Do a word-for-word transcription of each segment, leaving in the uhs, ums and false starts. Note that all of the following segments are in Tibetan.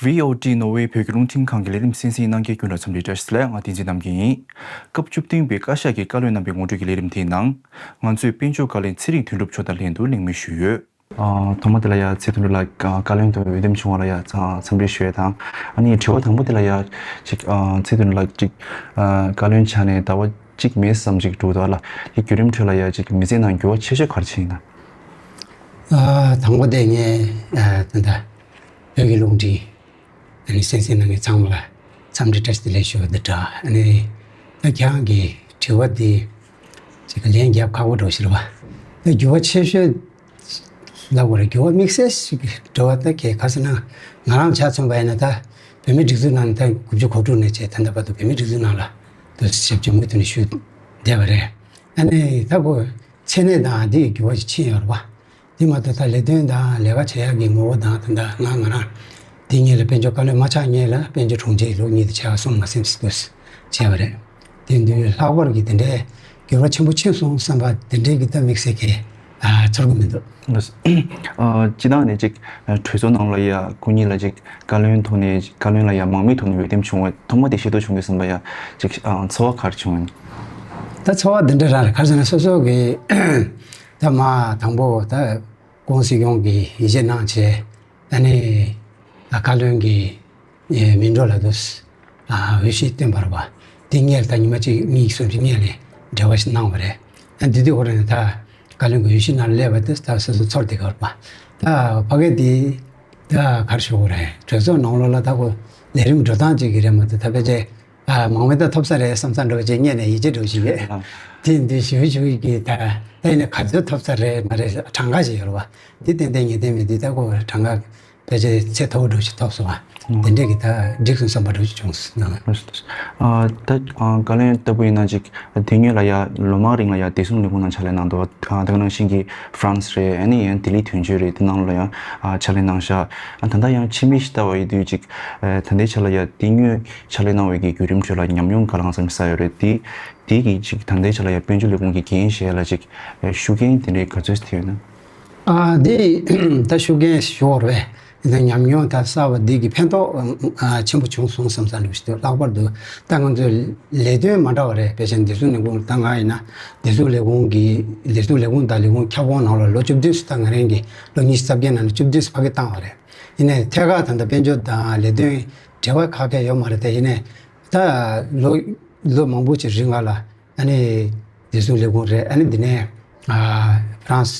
ཝི་ཨོ་ཊི་ནོར་ཝེ་བོད་ཀྱི་རླུང་འཕྲིན་ཁང་གི་ལས་རིམ་གསན་གཟིགས་གནང་མཁན་ཀུན་ལ་འཚམས་འདྲི་བཀྲ་ཤིས་བདེ་ལེགས། ང་བསྟན་འཛིན་རྣམ་རྒྱལ་ཡིན། སྐབས་བཅུ་བདུན་པའི་བཀའ་ཤག་གིས་བཀའ་བློན་གནང་བའི་ངོ་སྤྲོད་ཀྱི་ལས་རིམ་དེའི་ནང་། ང་ཚོས་དཔལ་འབྱོར་བཀའ་བློན་ཚེ་རིང་དོན་གྲུབ་མཆོག་དང་ལྷན་དུ་གླེང་མོལ་ཞུས་ཡོད། ཨ། ཐོག་མ་དེ་ལ་ཡ་ཚེ་དོན་གྲུབ་ལགས་བཀའ་བློན་དུ་འོས་འདེམས་བྱུང་བ་ལ་ཡ་འཚམས་འདྲི་ཞུ་ཡས་དང་། ཨ་ནི་དྲི་བ་དང་པོ་དེ་ལ་ཡ་ཅིག་ཨ། ཚེ་དོན་གྲུབ་ལགས་ཅིག་ཨ། བཀའ་བློན་ཆགས་ནས་ཟླ་བ་གཅིག་མིན་ཙམ་ཅིག་འགྲོ་འདུག་ལ། དེ་བརྒྱུད་རིམ་ཁྲོད་ལ་ཡ་ཅིག་མི་ཚེ་ནང་འགྱུར་བ་ཆེ་ཤོས་ག་རེ་ཕྱིན་ཡིན་ན། ཨ། དང་པོ་དེ་ངས་ཨ། ད་ལྟ་བོད་ཀྱི་རླུང་འཕྲིན་ཨ་ནི་གསན་གཟིགས་གནང་མཁན་ཚང་མ་ལ་འཚམས་འདྲི་བཀྲ་ཤིས་བདེ་ལེགས་ཞུ་བ་འདི་འདྲ། ཨ་ནི་ད་ཁྱེད་རང་གི་དྲི་བ་འདི་ཅིག་ལན་རྒྱབ་ཁག་པོ་འདྲ་པོ་ཞིག་རེད་པ། ད་འགྱུར་བ་ཆེ་ཤོས་ལབ་དགོས་རེད། འགྱུར་བ་དམིགས་བསལ་ཞིག་འགྲོ་བ་ད་གལ་ག་ཟེར་ན། ང་རང་ཆ་མཚོན་པ་ཡིན་ན། ད་བོད་མིའི་སྒྲིག་འཛུགས་ནང་ནས་ད་དགུ་བཅུ་གོ་དྲུག་ནས་བྱས་ད་ལྟ་བར་དུ་བོད་མིའི་སྒྲིག་འཛུགས་ནང་ལ་ད་ཞབས་ཕྱི་མུ་མཐུད་ནས་ཞུས་བསྡད་པ་རེད། ཨ་ནི་ད་ཁོ་མཚན་གནས་དང་འདི་ཡི་འགྱུར་བ་ཞིག་ཕྱིན་ཡོད་རེད་པ། དེ་མ་གཏོགས་ད་ལས་དོན་དང་ལས་ཀ་བྱེད་ཡག་གི་ངོ་བོ་དང་། ད་ལྟ་ང་ང་རང་དེ་སྔོན་ལ་དཔལ་འབྱོར་བཀའ་བློན་མ་ཆགས་སྔོན་ལ་དཔལ་འབྱོར་དྲུང་ཆེ་ལོ་གཉིས་དང་ཕྱེད་ཀ་གསུམ་མ་ཟིན་ཙམ་བྱས་པ་རེད། དེ་དུས་ལྷག་པར་གྱི་དེ་འདྲའི་འགྱུར་བ་ཆེན་པོ་ཕྱིན་སོང་བསམ་པ་དེ་འདྲའི་གི་ད་དམིགས་བསལ་གྱི་ཨ། ཚོར་གྱི་མི་འདུག་ཨ། སྤྱིར་བཏང་ནས་ཅིག་ཨ། གྲོས་ཚོགས་ནང་ལ་ཡ་སྐུ་ཉིད་ལ་ཅིག་བཀའ་བློན་ཐོག་ནས། བཀའ་བློན་ལ་ཡ་མང་མོས་ཐོག་ནས་འོས་འདེམས་བྱུང་བ་ཐོག་མ་དེ་ཤེས་རྟོགས་བྱུང་དུས་ཙམ་པ་ཡ་ཅིག་ཨ། ཚོར་བ་ག་རེ་བྱུང་ཡོད། ད་ཚོར་བ་འདི་འདྲ་རང་རེད། ག་རེ་ཟེར་ན་སོ་སོ་གི་ད་མ་དང་པོ་ད་སྐུ་ངོ་སྲིད་སྐྱོང་གིས་ཡིད་ཆེས་གནང་བྱས། ཨ་ནི་ད་བཀའ་བློན་གྱི་ཨེ། མིང་འགྲོ་ལ་དུ་ཨ། འོས་གཞི་བཏོན་པ་རེད་པ། དེ་སྔོན་ལ་ད་ཉི་མ་གཅིག་གཉིས་གསུམ་གྱི་སྔོན་ལ་འབྲེལ་བ་ཞིག་གནང་བ་རེད། ཨ། དེ་དུས་ཁོ་རང་ད་བཀའ་བློན་གྱི་འོས་གཞི་ནང་ལ་སླེབས་པ་དེ་ད་སོ་སོ་ཚོར་བསྡད་ཀྱི་ཡོད་རེད་པ། ད་ཕ་གི་དེ་ད་ག་རེ་ཞུ་དགོས་རེད། གྲོས་ཚོགས་ནང་ལོགས་ལ་ད་ཁོ་ལས་རིམ་འགྲོ་སྟངས་ཅིག་གི་རེད་མ་གཏོགས། ད་ཕལ་ཆེར་ཨ། མང་མོས་ད་ཐོབ་ས་རེད་བསམ་ས་འདྲ་པོ་ཅིག་སྔོན་ནས་ཡིད་ཆེས་འདྲ་པོ་ཞིག་ཡོད། ཨ། དེ་དུས་ཞུ་ཞུ་གི་ད་ད་ཡིན་ན་ག་ཚོད་ཐོབ་ས་རེད་མ་རེད་གྲངས་ཀ་ཞིག་ཡོད་རེད་པ། འདི་ཏན་ཏན་ངེས་གཏན་མེད་དུས་ད་ཁོ་གྲངས་ཀ་ཕལ་ཆེར་ཚད་མཐོ་པོ་འདྲ་ཞིག་ཐོབ་སོང་བ། ཨང་། དེ་འདྲས་ཀྱི་ད་འགྲིག་སོང་བསམ་པ་འདྲ་ཞིག་བྱུང་སོང་། ཨ། ད་ཨ། བཀའ་བློན་ལྟ་བུ་ཡིན་ན་ཅིག་དེ་སྔོན་ལ་ཡ་ལོ་མང་རིང་ལ་ཡ་བདེ་སྲུང་ལས་ཁུངས་ནང་ཕྱག་ལས་གནང་འདུག་ཨ། ད་ག་ནང་བཞིན་གྱི་ཧྥ་རན་སི་རེད། ཨ་ནི་ཡང་ལྡི་ལི་དོན་གཅོད་རེད། དེ་ནང་ལ་ཡང་ཨ། ཕྱག་ལས་གནང་ཤག་ཨ། ད་ལྟ་ཡང་ཕྱི་མིག་ཞིག་ལྟ་བ་ཡིན་དུས་ཅིག་ཨ། ད་ལྟའི་ཆ་ལ་ཡ་དེ་སྔོན་ཕྱག་ལས་གནང་བའི་གི་བརྒྱུད་རིམ་ཁྲོད་ལ་ཉམས་མྱོང་ག་ལ་གང་འཚམ་བསགས་ཡོད་རེད། དེ་དེ་གི་ཅིག་ད་ལྟའི་ཆ་ལ་ཡ་དཔལ་འབྱོར་ལས་ཁུངས་ཀྱི་འགན་བཞེས་ལ་ཅིག་ཨ། ཤུགས་རྐྱེན་དེ་འདྲའི་ག་ཚོད་ཐེབས་ཡོད་ན། ཨ། འདི་ད་ཤུགས་རྐྱེན་ཞུ་བ་རེད། འདི་ཉམས་མྱོང་ད་གསར་པ་འདི་གི་ཕན་ཐོགས་ཨ། ཆེན་པོ་བྱུང་སོང་བསམ་ས་འདྲ་པོ་ཞིག་འདུག་ལྷག་པར་དུ་ད་ང་ཚོའི་ལས་དོན་མ་འདྲ་བ་རེད། དཔེ་ཆ་བདེ་སྲུང་ལས་ཁུངས། ད་ང་ཡིན་ན་བདེ་སྲུང་ལས་ཁུངས་ཀྱི། བདེ་སྲུང་ལས་ཁུངས་དང་ལས་ཁུངས་ཁྱབ་ཁོངས་ནང་ལ་ལོ་བཅུ་བདུན་ཙམ། ད་ང་རང་གི་ལོ་ཉི་ཤུ་རྩ་བརྒྱད་ནང་ནས་བཅུ་བདུན་ཙམ་ཕ་གི་བཏང་བ་རེད། ཡིན་ནའི་ཐད་ཀར་ད་ལྟ་དཔལ་འབྱོར་དང་ལས་དོན་འབྲེལ་བ་ཁ་ཁ་ཡོད་མ་རེད། དེ་ཡིན་ནའི་ད་ལོ་ལོ་མང་པོ་ཅིག་རིང་ལ་ལ། ཨ་ནི་བདེ་སྲུང་ལས་ཁུངས་རེད། ཨ་ནི་འདི་ནས་ཨ། ཧྥ་རན་སི་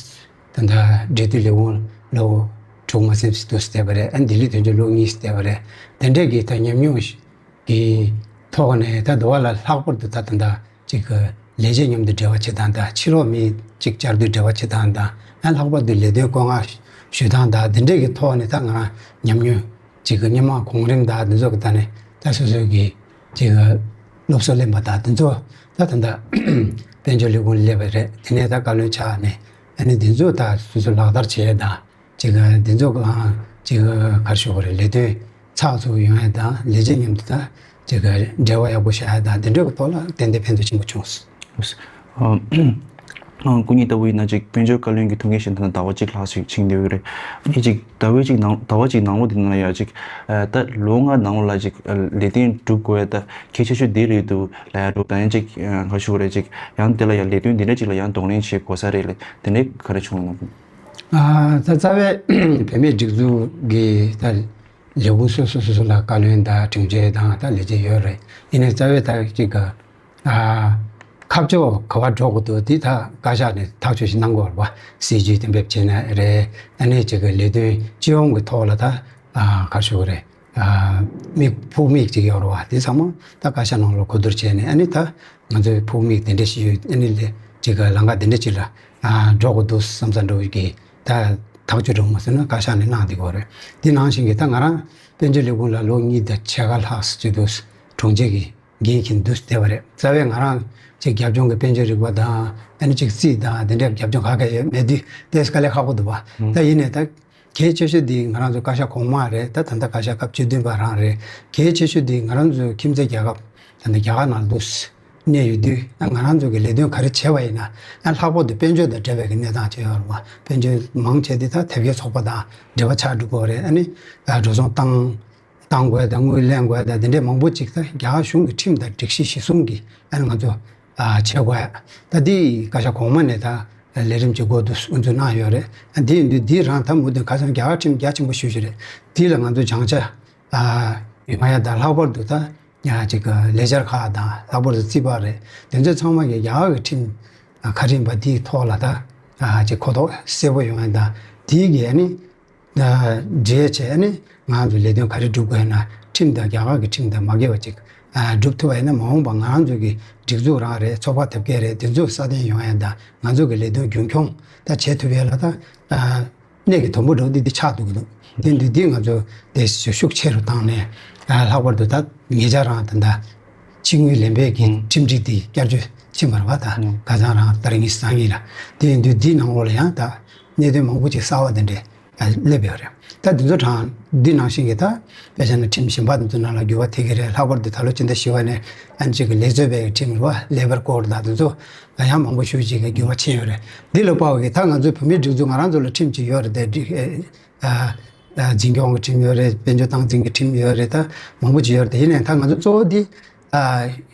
ད་ལྟ་འབྲེལ་མཐུད་ལས་ཁུངས་ལོ་དྲུག་མ་ཟིན་ཙམ་དུ་བསྡད་པ་རེད། ཨ་ནི་ལྡི་ལི་དོན་གཅོད་ལོ་གཉིས་བསྡད་པ་རེད། དེ་འདྲས་ཀྱི་ད་ཉམས་མྱོང་གི་ཐོག་ནས་ད་འདི་བ་ལ་ལྷག་པར་དུ་ད་ད་ལྟ་ཅིག་གི་ལས་བྱེད་མཉམ་དུ་འབྲེལ་བ་བྱེད་སྟངས་དང་། ཕྱི་ལོགས་མི་ཅིག་བཅར་དུས་འབྲེལ་བ་བྱེད་སྟངས་དང་། ཨ། ལྷག་པར་དུ་ལས་དོན་བཀོད་མངགས་ཞུ་སྟངས་དང་། དེ་འདྲས་ཀྱི་ཐོག་ནས་ད་ང་རང་ཉམས་མྱོང་ཅིག་གི་སྔོན་མ་གོང་རིམ་དང་འདི་ཚོ་གི་ད་ནས་ད་སོ་སོའི་གི་ཅིག་སློབ་གསོ་ལེན་པ་དང་འདི་ཚོ་ད་ད་ལྟ་དཔལ་འབྱོར་ལས་ཁུངས་སླེབས་པ་རེད། དེ་ནས་ད་བཀའ་བློན་ཆགས་ནས། ཨ་ནི་འདི་ཚོ་ད་སོ་སོ་ལག་བསྟར་བྱེད་ཡས་དང་། ཅིག་འདི་ཚོ་གང་ཅིག་ག་རེ་ཞུ་དགོས་རེད། ལས་དོན་ཚགས་ཚུད་ཡོང་ཡས་དང་། ལས་བྱེད་མཉམ་དུ་ད་ཅིག་འབྲེལ་བ་ཡག་པོ་བྱ་ཡས་དང་། དེ་འདྲའི་ཐོག་ལ་ཏན་ཏན་ཕན་ཐོགས་ཆེན་པོ་བྱུང་སོང་། ཨ། སྐུ་ཉིད་ལྟ་བུ་ཡིན་ན་ཅིག་དཔལ་འབྱོར་བཀའ་བློན་གྱི་ཐུགས་འགན་བཞེས་དུས་ཟླ་བ་གཅིག་ལྷག་ཞིག་ཕྱིན་བསྡད་ཡོད་རེད། ཨ་ནི་ཅིག་ཟླ་བའི་ཅིག་ནང་ཟླ་བ་གཅིག་ནང་ལོགས་དེ་ནང་ལ་ཡ་ཅིག་ཨ། ད་ལོ་ལྔ་ནང་ལོགས་ལ་ཅིག་ཨ། ལས་དོན་སྒྲུབ་དགོས་ཡ་ད་གལ་ཆེ་ཤོས་དེ་རེད་འདུག་ལབ་ཡ་འདྲ་པོ་དང་། ཡང་ཅིག་ཨ། ག་རེ་ཞུ་དགོས་རེད། ཅིག་ཡང་དེ་ལ་ཡ་ལས་དོན་འདི་འདྲ་ཅིག་ལ་ཡང་གདོང་ལེན་བྱེད་དགོས་ས་རེད་ལབ་དེ་འདྲ་ག་རེ་བྱུང་ཡོད་ན། ཨ། ད་རྩ་བའི་བོད་མིའི་སྒྲིག་འཛུགས་ཀྱི་ད་ལས་ཁུངས་སོ་སོ་སོ་སོ་ལ་བཀའ་བློན་དང་དྲུང་ཆེ་དང་ད་ལས་བྱེད་ཡོད་རེད། ཡིན་ནའི་རྩ་བའི་ད་ཅིག་ག་ཨ། ཁ་ཕྱོགས་ག་པར་འགྲོ་དགོས་འདུག་དེ་ད་བཀའ་ཤག་ནས་ཐག་གཅོད་ཞིག་གནང་དགོས་རེད་པ། སྲིད་ཇུས་གཏན་འབེབས་བྱས་ན་རེད། ཨ་ནི་ཅིག་གི་ལས་དོན་སྤྱི་ཡོངས་ཀྱི་ཐོག་ལ་ད་ཨ། ག་རེ་ཞུ་དགོས་རེད། ཨ། དམིགས་ཕུགས་དམིགས་ཅིག་ཡོད་རེད་པ། དེ་ཚང་མ་ད་བཀའ་ཤག་ནང་ལ་གོ་བསྡུར་བྱས་ནས། ཨ་ནི་ད་ང་ཚོའི་ཕུགས་དམིགས་དེ་འདྲ་ཞིག་ཡོད། ཨ་ནི་ལས་ཅིག་ག་ལམ་ཁ་དེ་འདྲ་ཅིག་ལ་ཨ། འགྲོ་དགོས་འདུག་བསམ་ས་འདྲ་བོ་གི་ད་ཐག་གཅོད་འདྲ་པོ་མ་སོང་ན་བཀའ་ཤག་ནས་གནང་བསྡད་ཀྱི་ཡོད་རེད། དེ་ནང་བཞིན་གྱི་ད་ང་རང་དཔལ་འབྱོར་ལས་ཁུངས་ལ་ལོ་གཉིས་དང་ཕྱེད་ཀ་ལྷག་ཙམ་ཅིག་འདུག་དྲུང་ཆེ་གི་འགན་འཁྱེར་འདུག་བསྡད་པ་རེད། རྩ་བའི་ང་རང་ཅིག་རྒྱབ་ལྗོངས་ཀྱི་དཔལ་འབྱོར་རིག་པ་དང་། ཨ་ནི་ཅིག་རྩིས་དང་དེ་འདྲའི་རྒྱབ་ལྗོངས་ག་གེ་ཡོད་མེད་དུས། དེ་དཀའ་ལས་ཁག་པོ་འདུག་པ། ཨང་། ད་ཡིན་ནའི་ད་གལ་ཆེ་ཤོས་འདི་ང་རང་ཚོ་བཀའ་ཤག་གོང་མ་རེད། ད་ད་ལྟ་བཀའ་ཤག་སྐབས་བཅུ་བདུན་པ་རང་རེད། གལ་ཆེ་ཤོས་འདི་ང་རང་ཚོའི་ཁྱིམ་མཚེས་རྒྱལ་ཁབ་ད་ལྟ་རྒྱ་གར་ནང་འདུག་གནས་ཡོད་དུས། ཨ། ང་རང་ཚོ་གི་ལས་དོན་ག་རེ་བྱས་པ་ཡིན་ན། ཨ། ལྷག་པར་དུ་དཔལ་འབྱོར་དང་འབྲེལ་བའི་གི་གནས་སྟངས་བྱས་ཡོད་རེད་པ། དཔལ་འབྱོར་མང་ཆེ་དེ་ད་དེབ་སྐྱེལ་ཚོགས་པ་དང་འབྲེལ་བ་ཆགས་འགྲོ་གི་ཡོད་རེད། ཨ་ནི་ཨ། འགྲོ་སོང་བཏང་ བཏང་དགོས་དང་དངུལ་ལེན་དགོས་དང་དེ་འདྲས་མང་པོ་ཅིག་ད་རྒྱ་གར་གཞུང་གི་ཁྲིམས་དང་སྒྲིག་གཞི་གཞི་བཟུང་གིས་ཨ་ནི་ང་ཚོ་ཨ་བྱེད་དགོས། ད་འདི་བཀའ་ཤག་གོང་མ་ནས་ད་ལས་རིམ་གྱི་འགོ་འདུག་དབུ་འཛུགས་གནང་ཡོད་རེད། ཨ་འདི་ཡིན་དུས་འདི་རང་ད་མུ་མཐུད་ཁ་སང་རྒྱ་གར་ཁྲིམས་རྒྱ་ཆེན་པོ་ཞེ་པོ་ཅིག་རེད། འདི་ལ་ང་ཚོ་སྦྱང་ཆ་ཨ་ཡོང་ཡ་དང་ལྷག་པར་དུ་ད་ཡང་ཅིག་ལས་འཆར་ཁག་དང་ལྷག་པར་དུ་རྩིས་པ་རེད། དེ་ཚོ་ཚང་མ་གི་རྒྱ་གར་གྱི་ཁྲིམས་ཨ་ཁ་རིམ་པ་འདིའི་ཐོག་ལ་ད་ཨ་ཅིག་གོ་རྟོགས་གསལ་པོ་ཡོང་ཡ་དང་འདིའི་གི་ཨ་ནི། འབྲེལ་བྱས་ནས་ང་ཚོ་ལས་དོན་ག་རེ་སྒྲུབ་དགོས་ན་ཁྲིམས་དང་རྒྱ་གར་གྱི་ཁྲིམས་དང་མ་འགལ་བ་ཅིག་ཨ་སྒྲུབ་ཐུབ་པ་ཡིན་ན་མ་འོངས་པ་ང་ཚོ་གི་སྒྲིག་འཛུགས་རང་རེད། ཚོགས་པ་དེབ་སྐྱེལ་རེད། དེ་ཚོ་སྲ་བརྟན་ཡོང་ཡ་དང་ང་ཚོ་གི་ལས་དོན་རྒྱུན་འཁྱོངས་ད་བྱེད་ཐུབ་ཡ་ལ་ད་ཨ་གནད་ཀྱི་དོན་པོ་འདྲ་བོ་འདི་འདི་ཆགས་འདུག་གི་འདུག་དེ་འདི་འདི་ང་ཚོ་དེ་ཤུགས་ཆེ་རུ་བཏང་ནས་ཨ་ལྷག་པར་དུ་ད་ཉེ་ཆར་རང་ད་ད་ཕྱི་དངུལ་ལེན་པའི་གི་ཁྲིམས་སྒྲིག་འདི་བསྐྱར་བཅོས་ཕྱིན་པ་རེད་བ། ད་ཁ་སང་རང་ད་རིང་གི་སང་ཉིན་ལ་དེ་ཡིན་དུས་འདི་ནང་ལོགས་ལ་ཡང་ད་གནད་དོན་མང་པོ་ཅིག་གསར་བ་དེ་འདྲས། སླེབས་ཡོད་རེད། ད་འདི་ཚོ་དང་འདི་ནང་བཞིན་གྱི་ད་དཔེ་བཞག་ན་ཁྲིམས་གཞན་པ་འདི་ཚོ་ནང་ལ་འགྱུར་བ་ཐེབས་ཀྱི་རེད། ལྷག་པར་དུ་ད་ལོ་སྤྱི་ཟླ་བཞི་པ་ནས་ཨན་ཅིག་གི་ལས་རྩོལ་བའི་ཁྲིམས་རེད་བ། Labour Code དང་འདི་ཚོ་ཡང་མང་པོ་ཞེ་པོ་ཅིག་གི་འགྱུར་བ་ཕྱིན་ཡོད་རེད། འདི་ལ་དཔག་པའི་ད་ང་ཚོའི་བོད་མིའི་སྒྲིག་འཛུགས་ང་རང་ཚོ་ལ་ཁྲིམས་ཅིག་ཡོད་རེད་དེ། འཛིན་སྐྱོང་གི་ཁྲིམས་ཡོད་རེད། དཔལ་འབྱོར་སྟངས་འཛིན་གྱི་ཁྲིམས་ཡོད་རེད། ད་མང་པོ་ཅིག་ཡོད་རེད་དེ། ཡིན་ནའང་ད་ང་ཚོ་གཙོ་བོ་འདི་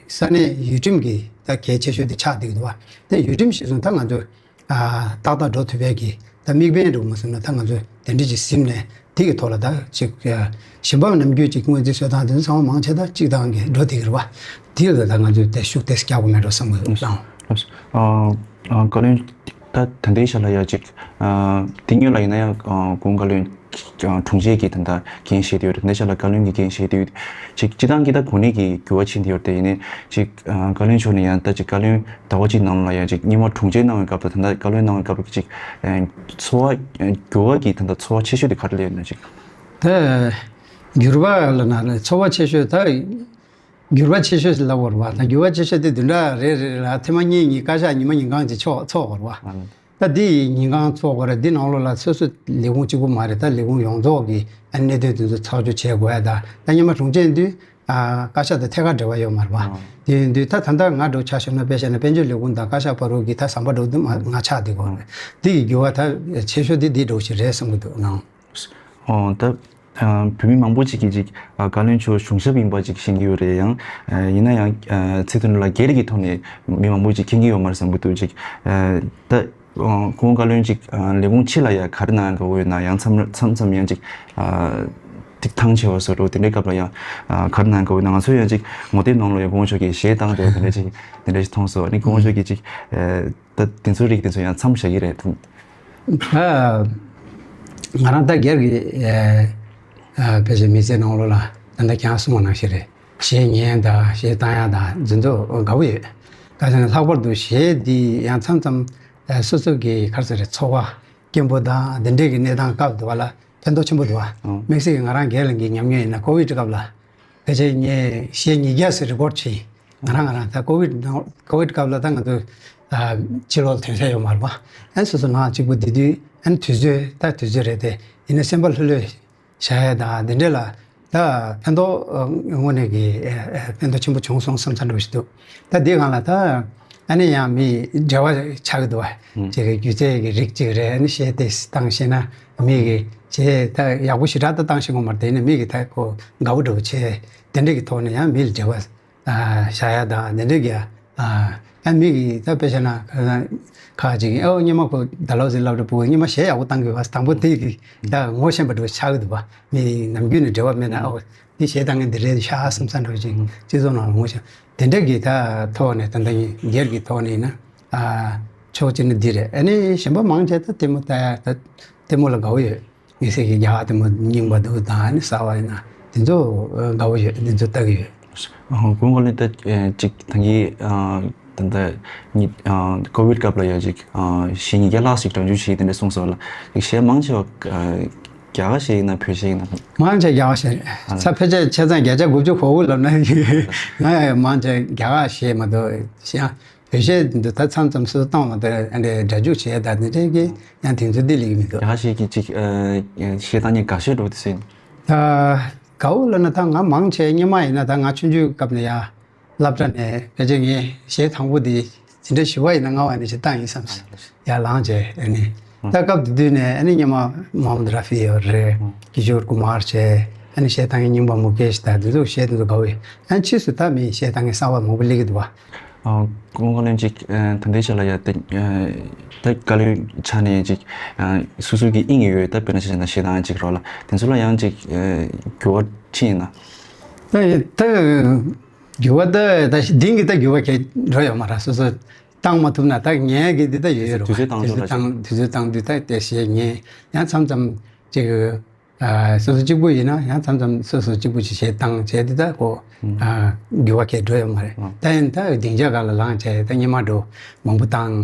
ས་གནས་ཡུལ་ཁྲིམས་ཀྱི་ད་གལ་ཆེ་ཤོས་དེ་ཆགས་བསྡད་ཀྱི་འདུག་བ། དེ་ཡུལ་ཁྲིམས་གཞིར་བཟུང་ད་ང་ཚོ་ཨ་ཏག་ཏག་འགྲོ་ཐུབ་པའི་གི་ད་དམིགས་འབེན་འགྲོ་མ་སོང་ན། ད་ང་ཚོས་དེ་འདྲ་ཅིག་ཟིན་ནས་དེ་གི་ཐོག་ལ་ད་ཅིག་ཨ་གཞན་པ་ནམ་རྒྱུན་ཅིག་སྔོན་རྩིས་བཟོ་སྟངས་དེ་ཚོ་ཚང་མ་མང་ཆེ་ད་གཅིག་སྟངས་ཀྱི་འགྲོ་བསྡད་ཀྱི་རེད་བ། དེ་ལ་ད་ང་ཚོས་དེ་ཤུགས་ཏོག་ཙམ་རྒྱག་དགོས་མེད་འགྲོ་བསམ་གྱི་འདུག་ཨ་ཨ་བཀའ་བློན་ད་ད་ལྟའི་ཆ་ལ་ཡ་ཅིག་ཨ་དེ་སྔོན་ལ་ཡིན་ན་ཡང་ཨ་གོང་བཀའ་བློན་དྲུང་ཆེ་གི་ད་ལྟ་འགན་བཞེས་བསྡད་ཡོད་རེད། ད་ལྟའི་ཆ་ལ་བཀའ་བློན་གྱི་འགན་བཞེས་བསྡད་ཡོད། ཅིག་སྤྱིར་བཏང་གི་ད་གོ་གནས་ཀྱི་འགྱུར་བ་ཕྱིན་བསྡད་ཡོད་རེད་དེ། ཡིན་ནའི་ཅིག་ཨ་བཀའ་བློན་མཆོག་ནས་ཡང་ད་ཅིག་བཀའ་བློན་ཟླ་བ་གཅིག་ནང་ལ་ཡང་ཅིག་སྔོན་མ་དྲུང་ཆེ་གནང་བའི་སྐབས་དང་ད་ལྟ་བཀའ་བློན་གནང་བའི་སྐབས་ཀྱི་ཅིག་ཨ་ཚོར་བ་འགྱུར་བ་གི་ད་ལྟ་ཚོར་བ་ཆེ་ཤོས་དེ་ག་རེ་སླེབས་ཡོད་ན་ཅིག་ད་འགྱུར་བ་ལབ་ན་ཚོར་བ་ཆེ་ཤོས་ད་འགྱུར་བ་ཆེ་ཤོས་ལབ་དགོས་རེད་བ། ད་འགྱུར་བ་ཆེ་ཤོས་དེ་བདུན་ཕྲག་རེ་རེ་ལ་ཐེངས་མ་གཉིས་གཉིས་བཀའ་ཤག་ཉི་མ་ཉིན་གང་ཅིག་ཚོགས་ཚོགས་དགོས་རེད་བ། ད་འདི་ཡི་ཉིན་གང་ཚོགས་དགོས་རེད། འདི་ནང་ལོགས་ལ་སོ་སོ་ལས་ཁུངས་གཅིག་པུ་མ་རེད། ད་ལས་ཁུངས་ཡོངས་རྫོགས་ཀྱི་ཨ་གནད་དོན་དེ་ཚོ་ཐག་གཅོད་བྱེད་དགོས་ཡ། ད་ད་སྔོན་མ་དྲུང་ཆེ་ཡིན་དུས་ཨ་བཀའ་ཤག་དང་ཐད་ཀར་འབྲེལ་བ་ཡོད་མ་རེད་བ། དེ་ཡིན་དུས་ད་ད་ལྟ་ང་འདྲ་བོ་ཆ་བཞག་ན་དཔེ་བཤད་ན་དཔལ་འབྱོར་ལས་ཁུངས་དང་བཀའ་ཤག་བར་དུ་གི་ད་ཟམ་པ་འདྲ་བོ་དེ་མ་ང་ཆགས་བསྡད་ཀྱི་ཡོད་རེད། འདི་ཡི་འགྱུར་བ་ད་ཆེ་ཤོས་དེ་འདི་འདྲ་བོ་ཞིག་རེད་བསམ་གྱི་འདུག་ནང་། ཨོ་ད་ཨ་བོད་མི་མང་པོ་ཅིག་གིས་ཅིག་ཨ་བཀའ་བློན་མཆོག་གཞུང་ཞབས་ཡིན་པ་ཅིག་ཤེས་ཀྱི་ཡོད་རེད། ཡང་ཨ་ཡིན་ན་ཡང་ཨ་ཚིག་དོན་ལ་སྒེར་གྱི་ཐོག་ནས་མི་མང་པོ་ཅིག་མཁྱེན་གྱི་ཡོད་མ་རེད་བསམ་གྱི་འདུག་ཅིག་ཨ་ད་ཁོང་བཀའ་བློན་ཅིག་ཨ་ལས་ཁུངས་ཕྱི་ལ་ཡང་ག་རེ་གནང་དགོས་ཡོད་ན། ཡང་མཚམས་མཚམས་མཚམས་ཡང་ཅིག་ཨ་ཐིག་ཐང་ཆེ་བ་བཟོ་འདྲ་དེ་འདྲའི་སྐབས་ལ་ཡང་ཨ་ག་རེ་གནང་དགོས་ཡོད་ན། ང་ཚོ་ཡང་ཅིག་ངོ་དེབ་ནང་ལ་ཡང་ཁོང་མཆོག་གིས་གཞས་བཏང་འདུག་དེ་འདྲ་ཅིག་དེ་འདྲ་ཅིག་མཐོང་སོང་། ཨ་ནི་ཁོང་མཆོག་གིས་ཅིག་ཨ་ད་དེ་ཚོའི་རིགས་དེ་ཚོ་ཡང་མཚམས་བཞག་གི་རེད། ད་ང་རང་ད་སྒེར་གྱི་ཨ་ཨ་ཕལ་ཆེར་མི་ཚེ་ནང་ལོགས་ལ་ད་ལྟ་ཁྱེད་རང་གསུངས་པ་ནང་བཞིན་རེད། གཞས་ཉན་དང་གཞས་བཏང་ཡག་དང་འཛིན་ཐོག་དགའ་པོ་ཡོད། ད་ལྷག་པར་དུ་གཞས་འདི་ཡང་མཚམས་མཚམས་ཨ་སོ་སོ་གི་ག་རེ་ཟེར་རེད། ཚོར་བ་སྐྱེན་པོ་དང་འདི་འདྲས་ཀྱི་གནས་སྟངས་སྐབས་འདུག་བ་ལ་ཕན་ཐོགས་ཆེན་པོ་འདུག་བ། ཨང་། དམིགས་བསལ་གྱི་ང་རང་སྒེར་ལ་གི་ཉམས་མྱོང་ཡིན་ན་ཀོ་ཝིད་སྐབས་ལ་ཕལ་ཆེར་ངས་གཞས་ཉིས་བརྒྱ་ཙམ་རི་ཀོཌ་བྱས། ང་རང་ང་རང་ད་ཀོ་ཝིད་ནང་ཀོ་ཝིད་སྐབས་ལ་ད་ང་ཚོ་ཨ་ཕྱི་ལོགས་ལ་ཐོན་ས་ཡོད་མ་རེད་པ། ཨ་སོ་སོ་ནང་གཅིག་པུ་བསྡད་དུས་ཨ་དུས་ཚོད་ད་དུས་ཚོད་རེད་དེ། ཡིན་ན་སེམས་པ་ལྷོད་ལྷོད་བཞག་ཡ་དང་འདི་འདྲས་ལ་ད་ཕན་ཐོགས་ཨ་དངོས་གནས་ཀྱི་ཨ་ཨ་ཕན་ཐོགས་ཆེན་པོ་བྱུང་སོང་བསམ་ས་འདྲ་བོ་ཞིག་འདུག་ད་འདི་སྒང་ལ་ད་ཨ་ནི་ཡང་མི་འབྲེལ་བ་ཆགས་ཀྱི་འདུག་བ། ཨང་། ཅིག་གི་སྒྱུ་རྩལ་གྱི་རིགས་ཅིག་རེད། ཨ་ནི་གཞས་དེ་བཏང་ཤེས་ན་མི་གི་གཞས་ད་ཡག་པོ་ཞེ་དྲག་ད་བཏང་ཤེས་ཀྱི་མ་རེད་དེ། ཡིན་ན་མི་གི་ད་ཁོ་དགའ་བོ་འདྲ་བོ་བྱས། དེ་འདྲས་ཀྱི་ཐོག་ནས་ཡང་མི་ལ་འབྲེལ་བ་ཨ་བཞག་ཡ་དང་དེ་འདྲས་ཀྱི་ཨ་ཨ་མི་གི་ད་དཔེ་བྱས་ན་ཁ་ཁ་ཅིག་ཨོ་སྔོན་མ་ཁོ་ད་ལོ་ཟིག་ལབ་འདྲ་བོ་སྔོན་མ་གཞས་ཡག་པོ་བཏང་གི་བ། དང་པོ་དེ་གི་ད་ངོ་ཤེས་པ་འདྲ་བོ་ཆགས་ཀྱི་འདུག་བ། མི་ནམ་རྒྱུན་ནས་འབྲེལ་བ་མེད་ན་ཨོ་འདི་གཞས་བཏང་མཁན་འདི་རེད་ཤག་བསམ་ས་འདྲ་བོ་ཅིག་སྤྱི་ཚོགས་ནང་ལ་ངོ་ཤེས། དེ་འདྲ་གི་ད་ཐོག་ནས་ད་ལྟ་སྒེར་གྱི་ཐོག་ནས་ཡིན་ན་ཨ་ཕྱོགས་གཅིག་ནས་འདི་རེད། ཨ་ནི་གཞན་པ་མང་ཆེ་ད་ལྟད་མོ་ལྟ་ཡ་ད་ལྟད་མོ་ལ་དགའ་བོ་ཡོད། དམིགས་བསལ་གྱི་རྒྱ་གར་ལྟད་མོ་རྙིང་པ་འདུག་དང་ཨ་ནི་གསར་བ་ཡིན་ན་དེ་ཚོ་དགའ་བོ་ཡོད། དེ་ཚོ་ལྟ་གི་ཡོད། ཨ་གོང་གོང་ལ་ད་ཅིག་ད་གི་ད་ད་ཉི་ཀོ་ཝིད་སྐབས་ལ་ཡ་ཅིག་གཞས་ཉིས་བརྒྱ་ལྷག་ཞིག་སྒྲ་འཇུག་བྱས་དེ་འདྲ་གསུངས་སོང་ལ། ཅིག་གཞས་མང་ཆེ་བ་རྒྱ་གར་གཞས་ཡིན་ན་བོད་གཞས་ཡིན་ན། མང་ཆེ་རྒྱ་གར་གཞས་རེད། ཨ་ས་ཕལ་ཆེར་ཆ་ཚང་བརྒྱ་ཆ་དགུ་བཅུ་གོ་དགུ་ལབ་ན་ང་མང་ཆེ་རྒྱ་གར་གཞས་མ་གཏོགས་ཡང་བོད་གཞས་འདི་ད་མཚམས་མཚམས་སུ་བཏང་བ་དེ་འདྲའི་སྒྲ་འཇུག་བྱས་ད་དེ་འདྲའི་གི་ཡང་དེ་ཚོ་འདི་ལེགས་མི་འདུག་རྒྱ་གཞས་ཀྱི་ཅིག་ཨ་གཞས་བཏང་མཁན་དགའ་ཤོས་འདྲ་བོ་དེ་སུ་ཡིན། ད་དགའ་བོ་ལབ་ན་ད་ང་མང་ཆེ་སྔོན་མ་ཡིན་ན་ད་ང་ཆུང་ཆུང་སྐབས་ནས་ཡ་སློབ་གྲྭ་ནས་ཕལ་ཆེར་ངས་གཞས་དང་པོ་དེ་འཛིན་གྲྭ་བཞི་པ་ཡིན་ན་ལྔ་པ་ནས་ཅིག་བཏང་ཡིན་བསམ་སོང་། ཡར་ལངས་བྱས་ཨ་ནི། ད་སྐབས་དེ་དུས་ནས་ཨ་ནི་སྔོན་མ་མོ་ཧམ་མད་ར་ཧྥི་ཡོད་རེད། ཀི་ཤོར་ཀུ་མར་བྱས། ཨ་ནི་གཞས་བཏང་མཁན་རྙིང་པ་མུ་གེ་ཤི་དང་དེ་ཚོ་གཞས་དེ་ཚོ་དགའ་བོ་ཡོད། ཨ་ནི་ཕྱིས་སུ་ད་མི་གཞས་བཏང་མཁན་གསར་པ་མང་པོ་སླེབས་ཀྱི་འདུག་བ། ཨ། ཀུན་དགའ་བློན་ཅིག་ཨ། ད་ལྟའི་ཆ་ལ་ཡ་ད་ཨ། ད་བཀའ་བློན་ཆགས་ནས་ཅིག་ཨ། སོ་སོ་གི་དབྱིངས་ཡོད་ད་དཔེར་ན་ཆ་བཞག་ན་གཞས་བཏང་ཅིག་རོགས་ལ་དེ་ཚོ་ལ་ཡང་ཅིག་ཨ། འགྱུར་བ་ཕྱིན་ཡིན་ན། ད་ད་འགྱུར་བ་ད་ད་འདིང་གི་ད་འགྱུར་བ་གས་འགྲོ་ཡོད་མ་རེད། སོ་སོ་བཏང་མ་ཐུབ་ན་ད་ངས་གི་འདི་ད་ཡོད་ཡོད་རེད་བ། དུས་ཚོད་བཏང་དུས་ཚོད་ཆོག་ལ་བཏང་དུས་ཚོད་བཏང་དུས་ད་དེ་གཞས་ཉན་ཡང་མཚམས་མཚམས་ཅིག་ཨ། སོ་སོ་གཅིག་པུ་ཡིན་ན་ཡང་མཚམས་མཚམས་སོ་སོ་གཅིག་པུ་ཅིག་བྱེད་སྟངས་བྱས་དེ་ད་ཁོ། ཨ། འགྱུར་བ་གས་འགྲོ་ཡོད་མ་རེད། ཨ། ད་ཡིན་ད་སྡིངས་ཆ་སྒང་ལ་ལངས་བྱས་ད་སྔོན་མ་འགྲོ་མང་པོ་བཏང་